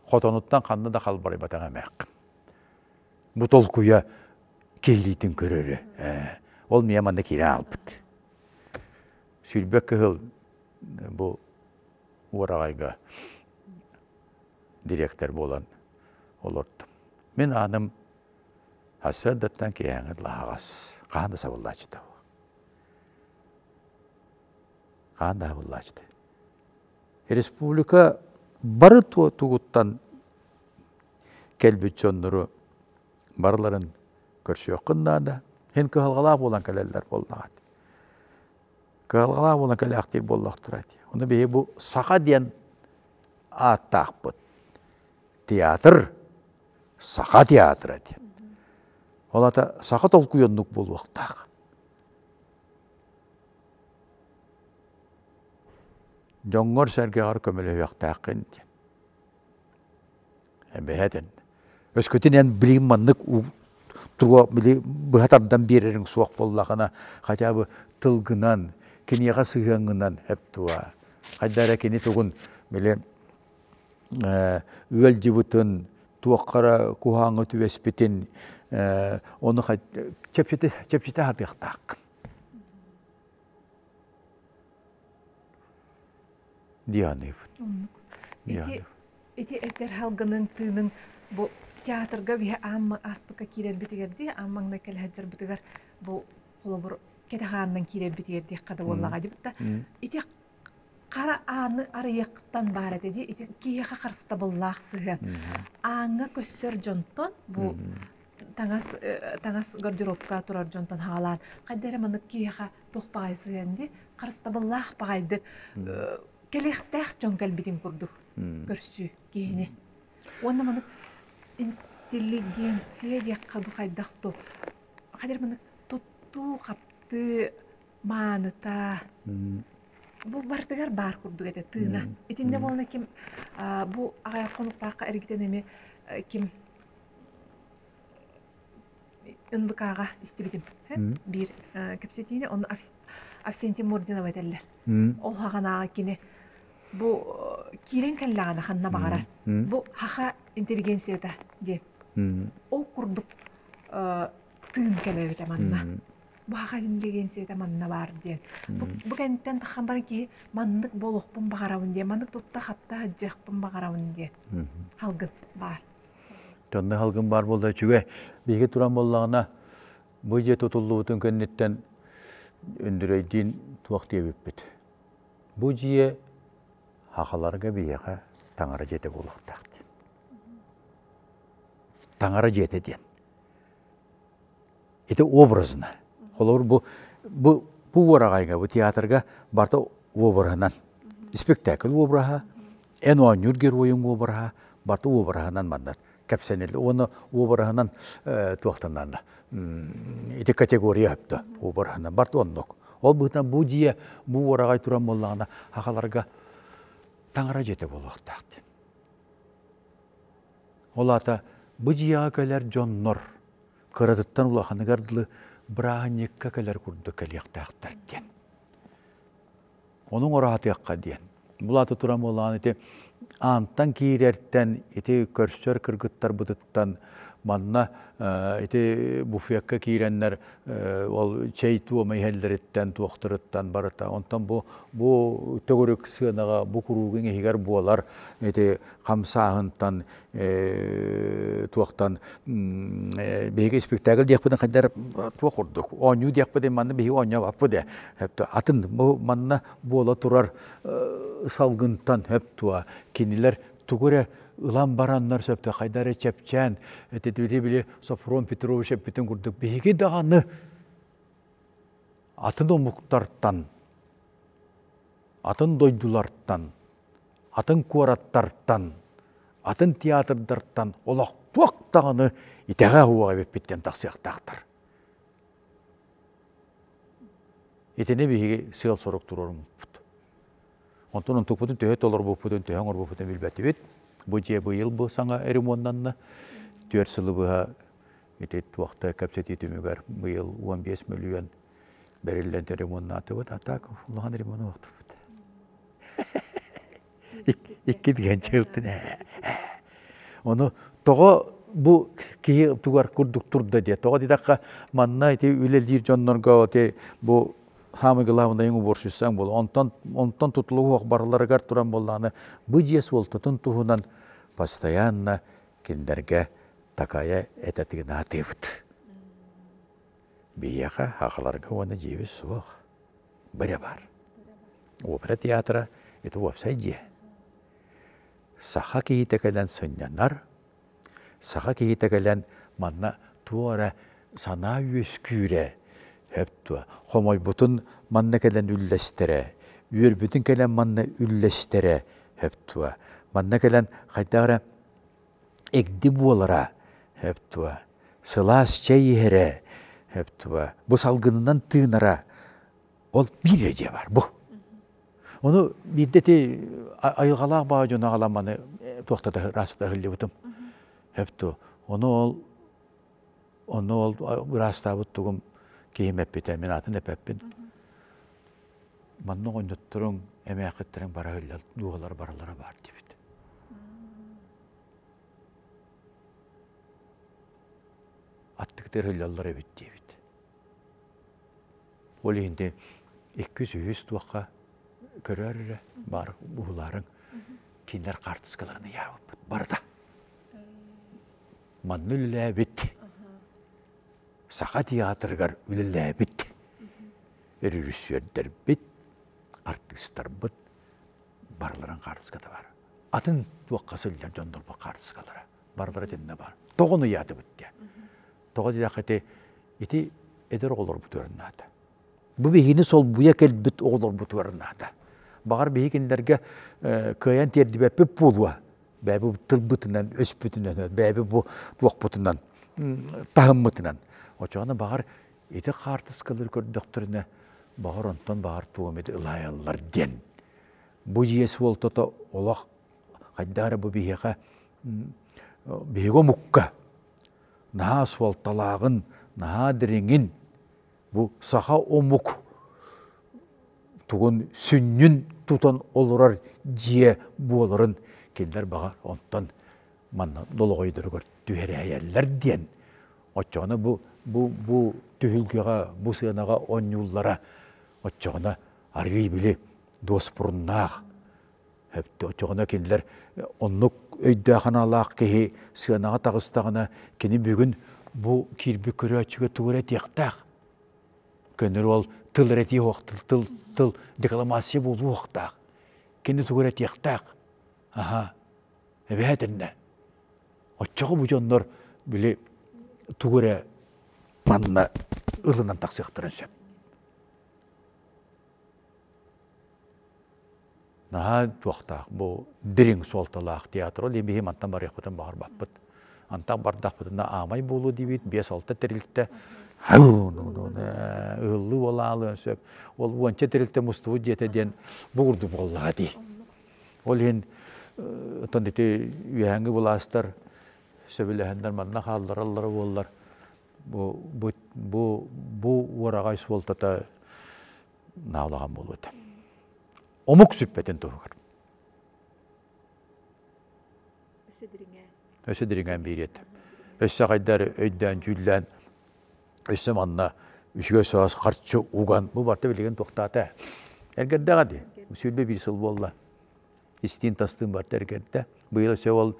Хотонуттан ханна да халбарыйбатах эмээххин. Бу толкуйа киһилиитин көрөрө. Ол миэ манна киирэн аалбыт. Сүүрбэ кыһыл бу уораҕайга дириэктэр буолан олордум. Мин ааным сарсыардаттан киэһээҥҥи лаһаҕас хаһан да сабыллааччыта. Хаһан да сабыллааччыта. Республика бары тугуттан кэлбит дьоннору барыларын көрсүөххүн наада. Һин кыһалҕалаах буолан кэлэллэр буоллаҕа. Кыһалҕалаах буолан кэлээхтиир буоллахтара. Ону биһиги бу саха диэн ааттаахпыт. Театр саха театра диэн. Ол ата саха толкуйоннук буолуохтаах. Дьоҥҥор-сэргэҕэр көмөлөһүөхтээххин диэн. Эбэһэтин. Өскөтүн эн билигин маннык туга били быһа тардан биэрэриҥ суох буоллаҕына, хотя бы тылгынан, киниэхэ сыһыаҥҥынан эп туа. Хайда эрэ кини тугун били ыалдьыбытын, туохха эрэ куһаҕаҥҥа түбэспитин, ону чэпчэтэ чэпчэтэ сатыахтааххын. Дии саныыбын. Оннук. Ити, ити этэр халгының тыының бу театрга биһи аамма ааспыкка киирэрбитигэр дии, аан маҥнай кэлэ сылдьарбытыгар бу холобур кэтэх аанынан киирэрбитигэр диэххэ да буоллаҕа дии бутта ити хара ааны арыйыахтан баар этэ дии ити киһиэхэ харыстабыллаах сыһыан ааҥҥа көссөр дьонтон бу таҥас таҥас гардеробка турар дьонтон хаалаан хайда эрэ маннык киһиэхэ туох баҕайы сыһыан дии харыстабыллаах баҕайдык кэлиэхтээх дьон кэлбитин курдук көрсүү киһини уонна маннык интеллигенция диэххэ ду хайдах ту хайдах маннык туттуу хаптыы мааныта бу барытыгар баар курдук этэ тыына итиннэ буолна ким бу аҕыйах хонуктаахха эргитэн эми ким НВК-ҕа истибитим биир кэпсэтиини онно Авсентий Мординова этэллэр ол хаҕанааҕы кини бу киирэн кэллэҕинэ ханна баҕарар бу хаха интеллигенцията диэн ол курдук тыын кэлэр этэ манна бу хаха интеллигенцията манна баар диэн бу кэнниттэн таххан баран киһи маннык буолуохпун баҕарабын диэн маннык тутта хапта сылдьыахпын баҕарабын диэн халгын баар Тонна халгын баар буолла үчүгэй. Биһиги туран буоллаҕына. Бу дьиэ тутуллубутун кэнниттэн Өндүрэйдиин туох диэбиппит. Бу дьиэ сахаларга биһиэхэ таҥара дьиэтэ буолуохтаах диэн. Таҥара дьиэтэ диэн. Ити образно. Холобур, бу, бу, бу уораҕайга, бу театрга барыта обраһынан. Спектакль обраһа, эн оонньуур геройуҥ обраһа, барыта обраһынан манна кэпсэниллэр. Уонна обраһынан туохтаннанна ити категория өптө обраһынан барыта оннук. Ол быһыытынан бу дьиэ, бу уораҕай туран буоллаҕына, сахаларга таҥара дьиэтэ буолуохтаах диэн. Ол аата бу дьиэҕэ кэлэр дьоннор кыратыттан улаханыгар дылы бырааһынньыкка кэлэр курдук кэлиэхтээхтэр диэн. Ону оҥоро диэн. Булаата туран буоллаҕына ити аантан киирэртэн ити көрсөр кыргыттарбытыттан манна ити буфекка киирэннэр ол чэй туома иһэллэриттэн туохтарыттан барыта онтон бу бу төгүрүк сыанаҕа бу куруугун иһигэр буолар ити хамсааһынтан туохтан биһиги спектакль диэхпитин хайдар туох курдук оонньуу диэхпитин манна биһиги оонньообаппыт ээ атын бу манна буола турар салгынтан хөп туа кинилэр тугу эрэ ылан бараннар сөптө хайда эрэ чэпчээн эти били Софрон Петрович эппитин курдук биһиги даҕаны атын омуктартан атын дойдулартан атын куораттартан, атын театрдартан олох туох даҕаны итэҕэ уоҕа эбиппиттэн тахсыахтаахтар. Итини биһиги сыал-сорук туруоруммуппут. Онтон онтукпутун төһө толорбуппутун, төһө оҥорбуппутун билбэтибит. Бу дьиэ быйыл бу саҥа ремоннанна. 4 сылы быһа ити туохта кэпсэтии түмүгэр быйыл 15 мөлүйүөн бэриллэн ремоннаатыбыт. А так улахан ремону оохтубут. Икки деген чыылтын Ону тоҕо бу киһи тугар курдук турда диye. Тоҕо диэтэххэ манна ити үлэлиир дьоннорго ити бу самый главный уборщицаң бол. Онтон онтон тутулугу барыларыгар туран буоллаҕына бу дьиэ суолтатын туһунан постоянно кинилэргэ такая этэтигинаатыыбыт. Биһиэхэ хахаларга уонна дьиэбит суох. Быря бар. Опера театра это уопсай дьиэ. Саха киһитэ кэлэн сынньанар, саха киһитэ кэлэн манна туох эрэ санаа үөскүүрэ, хөп туо, хомойбутун манна кэлэн үллэстэрэ, үөрбүтүн кэлэн манна үллэстэрэ, хөп туо, манна кэлэн хайдах эрэ эгди буолара, хөп туо, сылаас чэй иһэрэ, хөп туо, бу салгынынан тыынара, ол биир эрэ дьиэ бар бу. Ону биирдэ ити айылҕалаах баҕа дьону аҕалан маны туохта да ыраастата ыһыллыбытым. Хөп туо. Ону ол ону ол ыраастаабыт тугум киһим эппитэ, мин атын эппэппин. Манна оҕонньотторуҥ, эмээххиттэриҥ бара ыһыллар, дууһалар баралара баар диэбит. Аттыгытыгар ыһыллаллар эбит диэбит. Ол иһин иккис-үһүс туохха көрөр эрэ баар уһулаарыҥ кинилэр хаартыскаларын ыйаабыппыт барыта. Манна үлэлээбит Саха театрыгар үлэлээбит режиссердэрбит, артыыстарбыт барыларын хаартыската бар. Атын туохха сылдьар дьоннорбут хаартыскалара барылара итиннэ бар. Тоҕону ыйаатыбыт диye. Тоҕо диэххэ ити эдэр оҕолорбутугар наада. Бу биһигини солбуйа кэлбит оҕолорбутугар наада. Баҕар биһи кинилэргэ кыайан тиэрдибэппит буолуо. Бэйэбит тылбытынан, өспүтүнэн, бэйэбит бу туохпутунан, таһыммытынан. Очоҕуна баҕар ити хаартыскалары көрдөхтөрүнэ, баҕар онтон баҕар туом ити ылаайаллар диэн. Бу дьиэ суолтата олох хайдах эрэ бу биһиэхэ биһиги омукка наһаа суолталааҕын, наһаа дириҥин, бу саха омук тугун сүнньүн тутан олорор дьиэ буоларын кинилэр баҕар онтон манна долоҕойдоругар түһэрээйэллэр диэн оччоҕуна бу бу бу түһүлгэҕэ бу сыанаҕа оонньууллара оччоҕуна арыый били дуоспуруннаах Оччоҕуна кинилэр оннук өйдөөх-санаалаах киһи сыанаҕа таҕыстаҕына, кини бүгүн Бу киирбит көрөөччүгэ тугу эрэ этиэхтээх. Көннөрү ол тыл эрэ этиэх тыл тыл декламация буолуохтаах. Кини тугу эрэ этиэхтээх. Аха. Эбэһээтиннэ. Оччоҕо бу дьоннор били тугу эрэ манна ылынан тахсыахтарын сөп. Наһаа туохтаах бу дириҥ суолталаах театр ол биһи мантан барыахпытын баҕарбаппыт. Антах бардахпытына аамай буолуо диибит, 5-6 тэрилтэ ыһыллыы буолаалыан сөп. Ол уонча тэрилтэ мустубут дьиэтэ диэн бу курдук буоллаҕа дии. Ол иһин оттон ити үөһээҥҥи былаастар сөбүлэһэннэр манна хааллараллара буоллар бу бу бу бу уораҕай суолтата наалаҕан буолуо этэ. Омук сүппэтин туһугар. Өссө дириҥээн. Өссө дириҥээн биэриэ этэ. Өссө хайдар өйдөөн дьүүллээн өссө манна үчүгэй соҕус харчы уган бу барыта билигин туохтаата эргэрдэҕэ дии 21 сыл буолла истиин тастыын барыта эргэрдэ быйыл өссө ол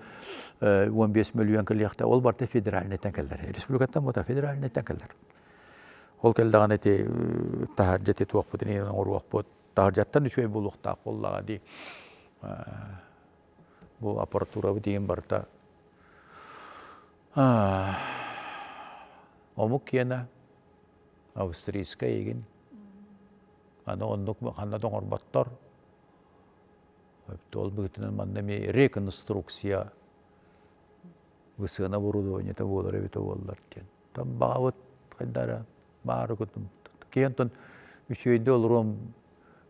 15 мөлүйүөн кэлиэхтэ ол барыта федеральнайтан кэллэр республикаттан буота федеральнайтан кэллэр ол кэллэҕинэ ити таһырдьа ити туохпутун оҥоруохпут таһырдьаттан үчүгэй буолуохтаах буоллаҕа дии бу аппаратурабыт диэн барыта Омук киэнэ австрийскай игин. Аны оннук ханна да оҥорботтор. Ол быһыытынан манна эмиэ реконструкция сыана оборудованиета буолар эбитэ буоллар диэн. Там баҕабыт хайда эрэ баары кутум. Киһи онтон үчүгэйдик олоруом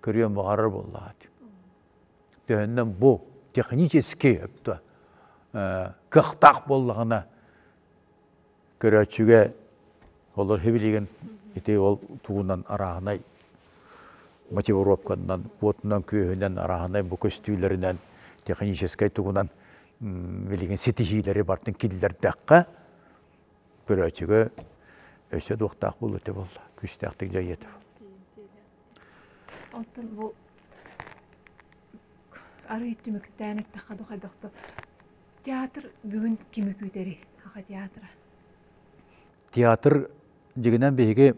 көрүөм баҕарар буоллаҕа дии. Төһөннөн бу технически өттө кыахтаах буоллаҕына көрөөччүгэ олор хибилигин ити ол тугунан арааһынай мотивировканан уотунан күөһүнэн арааһынай бу көстүүлэринэн техническэй тугунан билигин ситиһиилэри бартын киллэрдэххэ көрөөччүгэ өссө дуохтаах буолуо этэ буолла күүстээхтик дьайыа этэ. Оттон бу арый түмүктээн эттэххэ хайдахто театр бүгүн кими күүтэрий Саха театра? Театр дьигинэн биһиги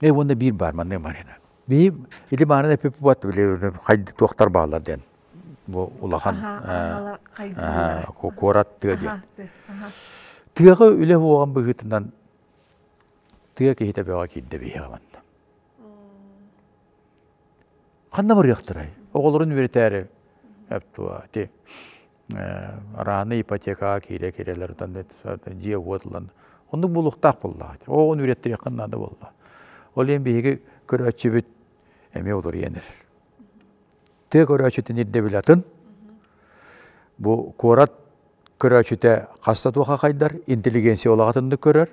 э уонна биир баар маннык Марина. Биһи или маанан эпиппат били хайды туохтар бааллар диэн бу улахан куорат тыа диэн. Тыаҕа үлэ буолан быһыытынан тыа киһитэ бөҕө киирдэ биһиэхэ манна. Ханна барыахтарай? Оҕолорун үөрэтээри эптуа ти арааны ипотекаҕа киирэ-киирэлэр дьиэ-уот ылан оннук буолуохтаах буоллаҕа. Оҕону үөрэттэриэххин наада буолла. Ол иһин биһиги көрөөччүбүт эмиэ уларыйан эрэр. Тыа көрөөччүтүн ирдэбилэ атын. Бу куорат көрөөччүтэ хаста туоха хайдар, интеллигенция улаҕатыннык көрөр,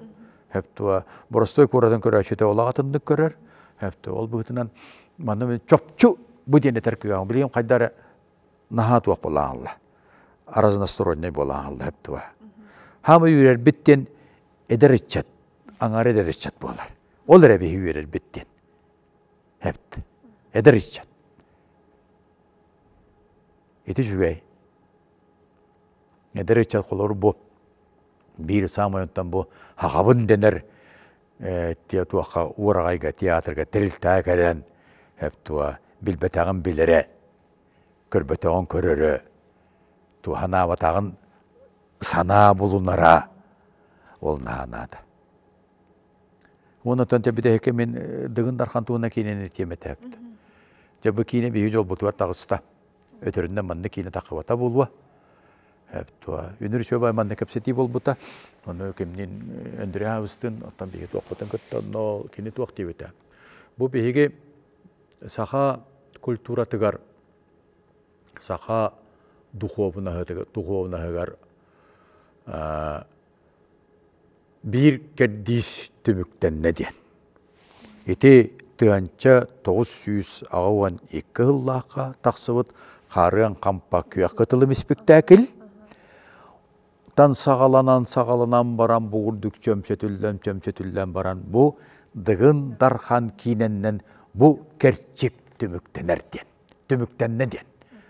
хөптуа боростой куоратын көрөөччүтэ улаҕатыннык көрөр, хөптуа ол быһыытынан манна мен чопчу бу диэн этэр кыаҕым билигин хайда эрэ наһаа туох буолаалла разностороннай буолаалла хөптуа хаама үөрэрбит диэн эдэр ыччат аҥаар эдэр ыччат буолар ол эрэ биһи үөрэрбит диэн хэпт эдэр ыччат ити үчүгэй Эдэр ыччат холобур бу биир саамай онтон бу хахабын дэнэр туохха уораҕайга театрга тэрилтэҕэ кэлэн туа билбэтэҕин билэрэ, көрбөтөҕүн көрөрө, туһанаабатаҕын санаа булунара ол наһаа наада. Уонна оттон бүтэһиккэ мин Дыгын Дархан туһунан киинэни этиэм этэ. Дьэ бу киинэ биһиги дьолбутугар таҕыста. Өтөрүнэн манна киинэ таххыбата буолуо. Үнүр үчүгэй манна кэпсэтии буолбута. Ону кимнин Өндүрэ Аабыстыын, оттон биһиги туохпутун кытта онно кини туох диэбитэ. Бу биһиги саха культуратыгар, саха духуобунаһыгар биир кэрдиис түмүктэннэ диэн. Ити 1982 сыллаахха тахсыбыт Хаарыан Хампа күөх кытылым испиктээкил тан саҕаланан саҕаланан баран бу курдук чөмчөтүллэн чөмчөтүллэн баран бу Дыгын Дархан киинэннэн бу кэрчик түмүктэнэр диэн түмүктэннэ диэн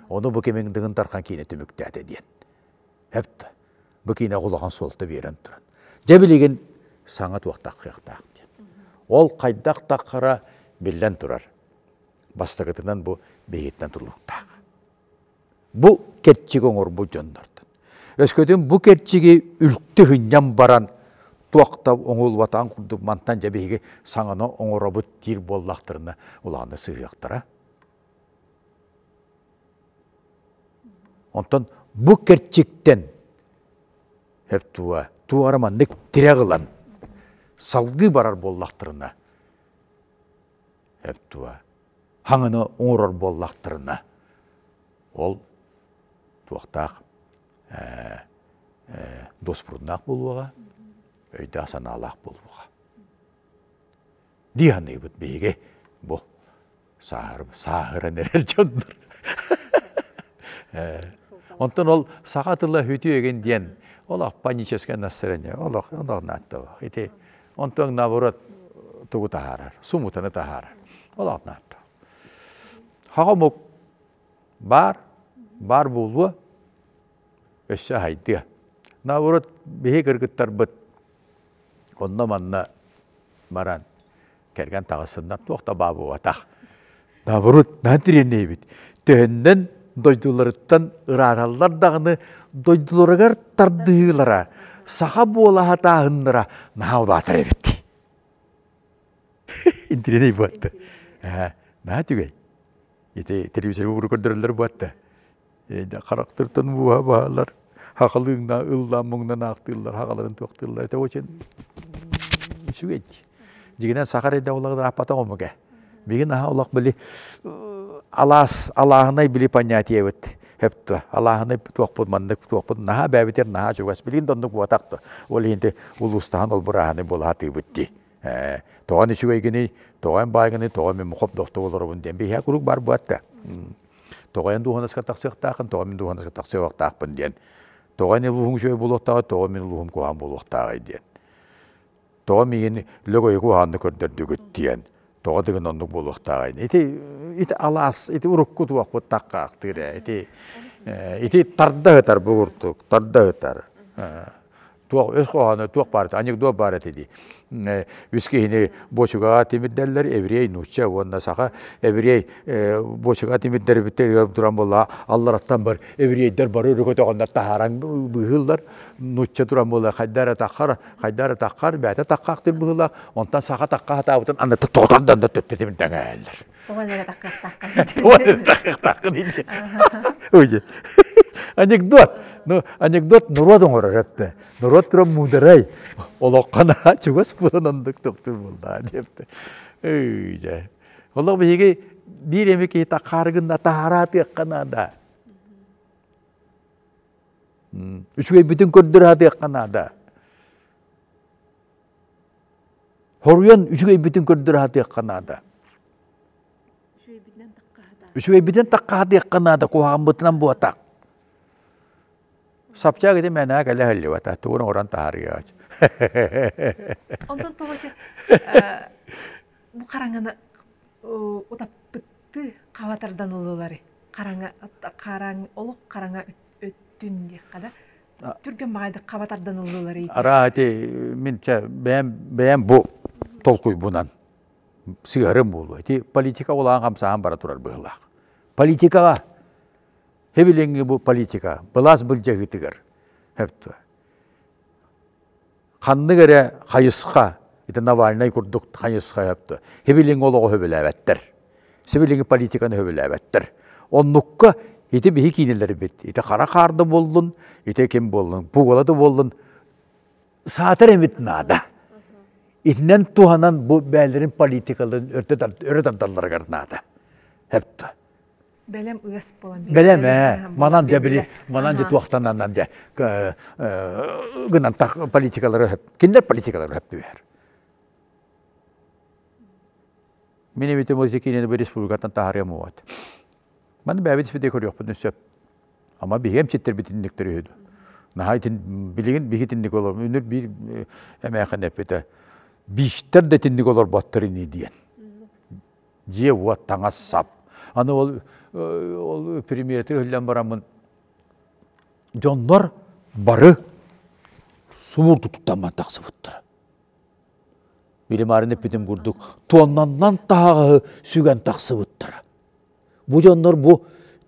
ону бу кимиҥ Дыгын Дархан киинэ түмүктээтэ диэн Эпт. Бу киинэҕэ улахан суолта биэрэн туран. Дьэ билигин саҥа туохтааххыахтаах диэн. Ол хайдах таххара биллэн турар. Бастакытынан бу биһигиттэн тутулуктаах. Бу кэрчиги оҥорбут дьоннортон. Өскөтүн бу кэрчиги үлтү хынньан баран туох да оҥулубатаҕын курдук мантан дьэ биһиги саҥаны оҥоробут диир буоллахтарына улаанна сыһыахтара. Онтон бу кэрчиктэн туа туора маннык тирэх ылан салгыы барар буоллахтарына туа хаҥаны оҥорор буоллахтарына ол туохтаах дуоспуруннаах буолуоҕа, өйдөөх санаалаах буолуоҕа. Дии саныыбыт биһиги бу сааһыран эрэр дьоннор. Онтон ол саха тыла үтүөгүн диэн олох паническое настроение, олох олох нааттабах. Ити онтон наоборот тугу таһаарар, сумутаны таһаарар. Олох нааттабах. Хаҕа омук баар, баар буолуо, өссө аһайдыа. Наоборот, биһи кыргыттарбыт онно-манна баран кэргэн таҕысыннар туох да баа буолбатах. Наоборот, наһаа тириэннэйбит. Төһөннөн дойдуларыттан ырааталлар даҕаны дойдуларыгар тардыһыылара, саха буола сатааһыннара наһаа улаатар эбит. Интириэнэй буотта. Наһаа үчүгэй. Ити телевизорга уру көрдөрөллөр буотта. Харахтыртан буоһа баалар. Хахалыыңна ыллаан муҥнан аахтыыллар, хагаларын туохтыыллар. Это очень үчүгэй. Дьигинэн сахар эдэ олағын аппата омуга. Бигин аха олох били алаас алааһынай били понятиебыт хепту алааһынай туохпут маннык туохпут наһаа бэбитер наһаа чугас билин доннук буотах ол иһинти улуустаһан ол бырааһыны буолаатыыбыт дии тоҕон үчүгэйгиний тоҕон баайгыный тоҕо мин мухоп дохто олоробун диэн биһиэ куруук бар буотта тоҕо эн дууһанаска тахсыахтааххын тоҕо мин дууһанаска тахсыахтаахпын диэн тоҕо эн улууһуҥ үчүгэй буолуохтааҕый тоҕо мин улууһум куһаҕан буолуохтааҕый диэн тоҕо миигин лөгөйү куһаҕаннык көрдөрдүгүт диэн тоҕо дыгын оннук буолуохтааҕый ити ити алаас ити урукку туохпут таккаахтыыр ээ ити ити тарда ыытар бу курдук тарда ыытар туох өс хоһооно туох баар анекдот баар этэ дии үс киһини буочукаҕа тимирдэллэр еврей нуучча уонна саха еврей буочукаҕа тимирдэрбиттэр туран буолла аллараттан бар еврейдэр бары өрө көтөҕөннөр таһааран быыһыыллар нуучча туран буолла хайда эрэ таххар хайда эрэ таххар бэйэтэ таххаахтыыр быһыылаах онтон саха тахха сатаабытын аны тоҕотон да төттө тимирдэҥээллэр Тоҕо эрэ таххахтааххын. Тоҕо эрэ таххахтааххын Анекдот. Ну, анекдот норуот оҥорор эптэ. Норуот туран муударай. Олоххо наһаа чугас буолан оннук тохтуур буоллаа диэптэ. Үй дьэ. Олох биһиги биир эми киһи таххаарыгын таһараатыахха наада. Үчүгэйбитин көрдөрө сатыахха наада. Хоруйан үчүгэйбитин көрдөрө сатыахха наада. Үчүгэйбитин такка сатыахха наада, куһаҕаммытынан буотах. Сапчаак ити мэнээ кэлэ сылдьыбата, тугун оҥорон таһаарыаҕа. Онтон тоҕо бу хараҥаны утаппытты хабатардан ылылары хараҥа хараҥ олох хараҥа өттүн диэххэ да түргэн баҕайдык хаба тардан ыллылар Араа ити мин чэ бэйэм бэйэм бу толкуйбунан сыһарым буолуо. Ити политика улахан хамсааһын бара турар быһыылаах. Политикаҕа хебилиҥҥи бу политика былаас былдьаһыытыгар хөптө. Ханнык эрэ хайысха ити Навальнай курдук хайысха хөптө. Хебилиҥҥи олоҕу хөбүлээбэттэр. Сибилиҥҥи политиканы хөбүлээбэттэр. Оннукка ити биһи киинэлэрбит, ити хара хаарда буоллун, ити ким буоллун, пугала да буоллун, саатар эмит наада. Итинэн туһанан бу бээлэрин политикаларын өрө тардалларыгар наада. Хепті. Бэлэм ыас буолан Бэлэм ээ. Манан дьэ били, манан дьэ туохтананан дьэ гынан политикалары хөп. Кинилэр политикалары хөп түбэһэр. Мин эбитим ол киинэни бу республикаттан таһаарыам уот. Маны бэйэбит испитэ көрүөхпүтүн сөп. Ама биһиги эмчиттэрбит итинниктэр үһү дуо? Наһаа итин билигин биһи итинник олор. Үнүр биир эмээхин эппитэ. Бииштэр да итинник олорботтор ини диэн. Дьиэ-уот, таҥас-сап. Аны ол ол премьератыгар иһиллэн бараммын дьоннор бары субурдутуттан тахсыбыттара. Билимаарын эппитим курдук, туоннаннан таһаҕаһы сүгэн тахсыбыттара. Бу дьоннор бу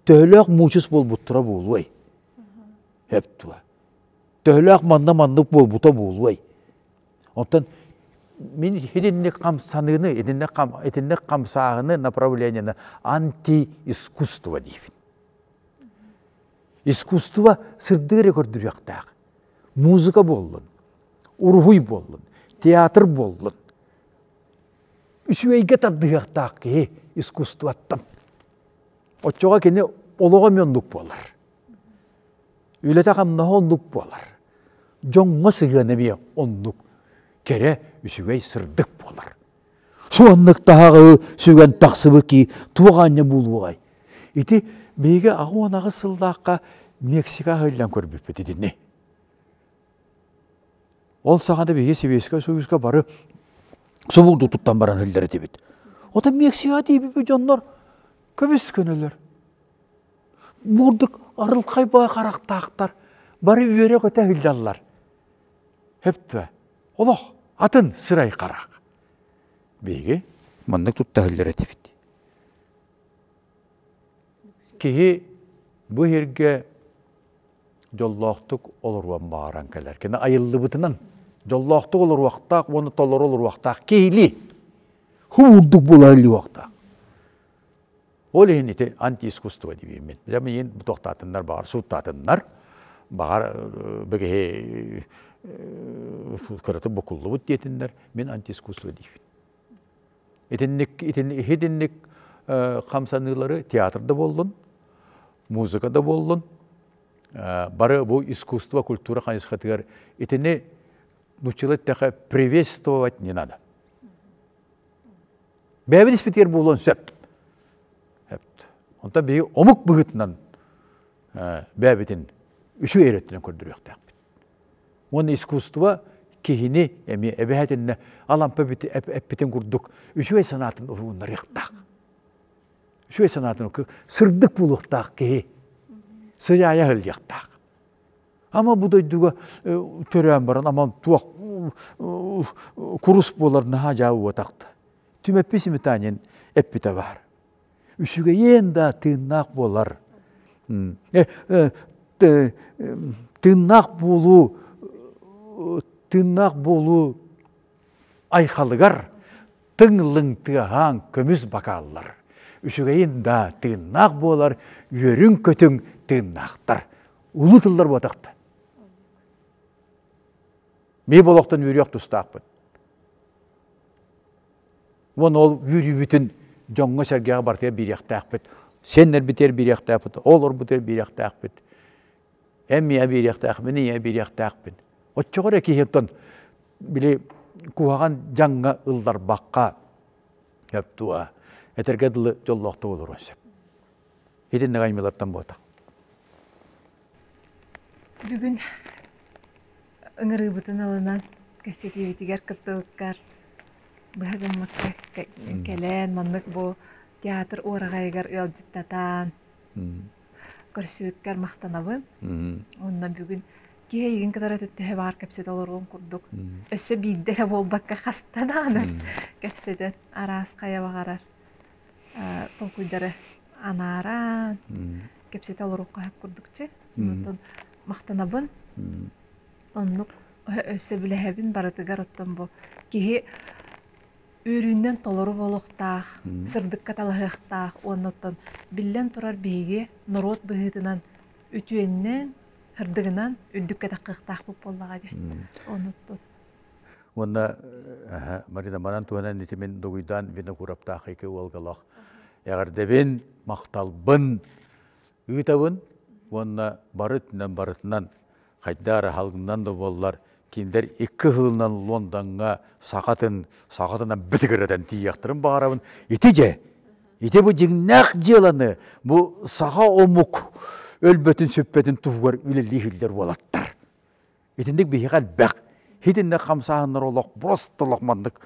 төһөлөөх муучус буолбуттара буолуой? Эптуа. Төһөлөөх манна маннык буолбута буолуой? Оттон мин итинник хамсаныыны, итинник, хам, итинник хамсааһыны направлениены анти-искусство диибин. Искусство сырдык эрэ көрдөрүөхтээх. Музыка буоллун, уруһуй буоллун, театр буоллун. Үчүгэйгэ тардыһыахтаах киһи искусствоттан. Оччоҕо кини олоҕо эмиэ оннук буолар. Үлэтэ-хамнаһа оннук буолар. Дьоҥҥо сыһыана эмиэ оннук кэрэ, үчүгэй, сырдык буолар. Суоннук таһаҕы сүгэн тахсыбыт кии туох аанньа буолуоҕай? Ити биһиги 88 сыллаахха Мексика аһыллан көрбүппүт итини. Ол саҕана биһиги Сэбиэскэй Союзка бары субулду туттан баран иһиллэр этибит. Оттон Мексикаҕа тиийбиппит дьоннор көбүс көнөлөр. Бурдук арылхай баа харахтаахтар бары үөрэ-көтө иһиллэллэр. Хөптө. Олох атын сырай харах. Биһиги маннык тутта иһиллэр этибит. Киһи бу сиргэ дьоллоохтук олоруон баҕаран кэлэр. Кини айыллыбытынан дьоллоохтук олоруохтаах уонна толору олоруохтаах киһилии Ху урдук буола иһиллиэхтээх. Ол иһин ити антиискусство диибин. Дьэ миигин тохтаатыннар баҕар сууттаатыннар, баҕар бу киһи кыратык буккуллубут диэтиннэр, мин антиискусство диибин. Итинник итинник хамсаныылары театр да буоллун, музыка да буоллун, бары бу искусство, культура хайысхатыгар итини нууччалыы эттэххэ приветствовать не надо. Бэйэбит испитигэр буолуон сөп. Онтон биһиги омук быһыытынан бэйэбитин үчүгэй эрэ өттүнэн көрдөрүөхтээхпит. Уонна искусство киһини эмиэ эбэһэтиннэ Алампа эппитин курдук үчүгэй санаатын уһугуннарыахтаах. Үчүгэй санаатын сырдык буолуохтаах киһи сыдьаайа сылдьыахтаах. Ама бу дойдуга төрөөн баран аман туох курус буолар наһаа дьаа уотахта. Түмэппи Сметанин эппитэ баар. Үчүгэйиэн да тыыннаах буолар. Тыыннаах буолуу тыыннаах буолуу айхалыгар тыҥ-лыҥ тыаһаан көмүс бакааллар. Үчүгэйин да тыыннаах буолар, үөрүҥ-көтүҥ тыыннаахтар. Улуу тыллар буотахта. Ми болохтон үөрүөх тустаахпыт. Уон ол үөрүүбүтүн дьоҥҥо-сэргэҕэ барытыгар биэриэхтээхпит. Сиэннэрбитигэр биэриэхтээхпит, оҕолорбутугар биэриэхтээхпит. Эн миэхэ биэриэхтээхпин, ийэ биэриэхтээхпин. Оччоҕо эрэ киһи оттон били куһаҕан дьаҥҥа ылларбакка өптуа этэргэ дылы дьоллоохтук олоруон сөп. Итинник аймыылартан буотах. Бүгүн ыҥырыыбытын ылынан кэпсэтиибитигэр кыттыбыккар быһа гыммыкка кэлэн маннык бу театр уораҕайыгар ыалдьыттатаан көрсүбүккэр махтанабын. Онно бүгүн киһи эйигин кытары төһө баар кэпсэтэ олоруон курдук өссө биирдэ эрэ буолбакка хаста даҕаны кэпсэтэн араас хайа баҕарар толкуйдары анааран кэпсэтэ олоруохха сөп курдукчу. Онтон махтанабын. Оннук өссө билэһэбин барытыгар оттон бу киһи үөрүүнэн толору буолуохтаах, сырдыкка талаһыахтаах уонна оттон биллэн турар биһиги норуот быһыытынан үтүөннэн, сырдыгынан үрдүккэ таххыахтаахпыт буоллаҕа дии. Онуттан. Уонна Марина манан туһанан ити мин дугуйдаан Винокуровтаах ики уолгалах эҕэрдэбин, махталбын ыытабын уонна бары өттүнэн барытынан хайдах эрэ халгынан да буоллар кинилэр икки сылынан Лондоҥҥа сахатын сахатынан битигирэтэн тиийиэхтэрин баҕарабын. Ити дьэ, ити бу дьиҥнээх дьыаланы бу саха омук өлбөтүн сүппэтин туһугар үлэлии иһиллэр уолаттар. Итинник биһиэхэ элбэх. Итинник хамсааһыннар олох просто олох маннык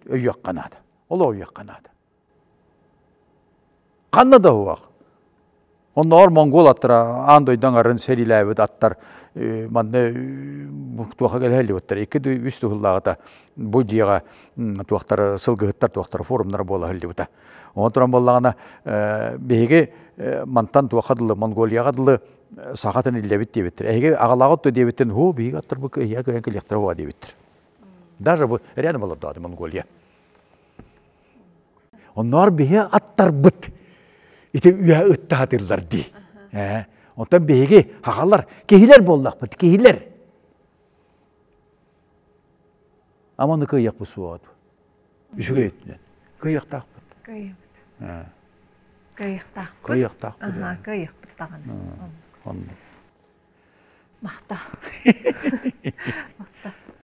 өйүөххэ наада. Олох өйүөххэ наада. Ханна да уох. Оннооҕор монгол аттара аан дойду аҥарын сэриилээбит аттар манна туоха кэлэһэллибиттэр. Икки үс туһуллааҕыта бу дьиэҕэ туохтар сылгыһыттар туохтар форумнара буола сылдьыбыта. Онон туран буоллаҕына биһиги мантан туохха дылы Монголияҕа дылы сахатын иллэбит диэбиттэр. Эһиги аҕалааҕыт дуо диэбиттэн һуу биһиги аттарбыт эһиэхэ кыайан кэлиэхтэрэ уа диэбиттэр. Даже бу рядом олордоҕо Монголия. Онноор биһи аттарбыт ити үөһэ ыттаатыллар дии. Ээ, онтон биһиги хахалар киһилэр буоллахпыт, киһилэр. Аманы кыайыахпыт суоҕа дуо? Үчүгэй өттүнэн. Кыайыахтаахпыт. Кыайыахпыт. Кыайыахтаахпыт. Кыайыахтаахпыт. Аха, кыайыахпыт даҕаны. Оннук. Махтал. Махтал.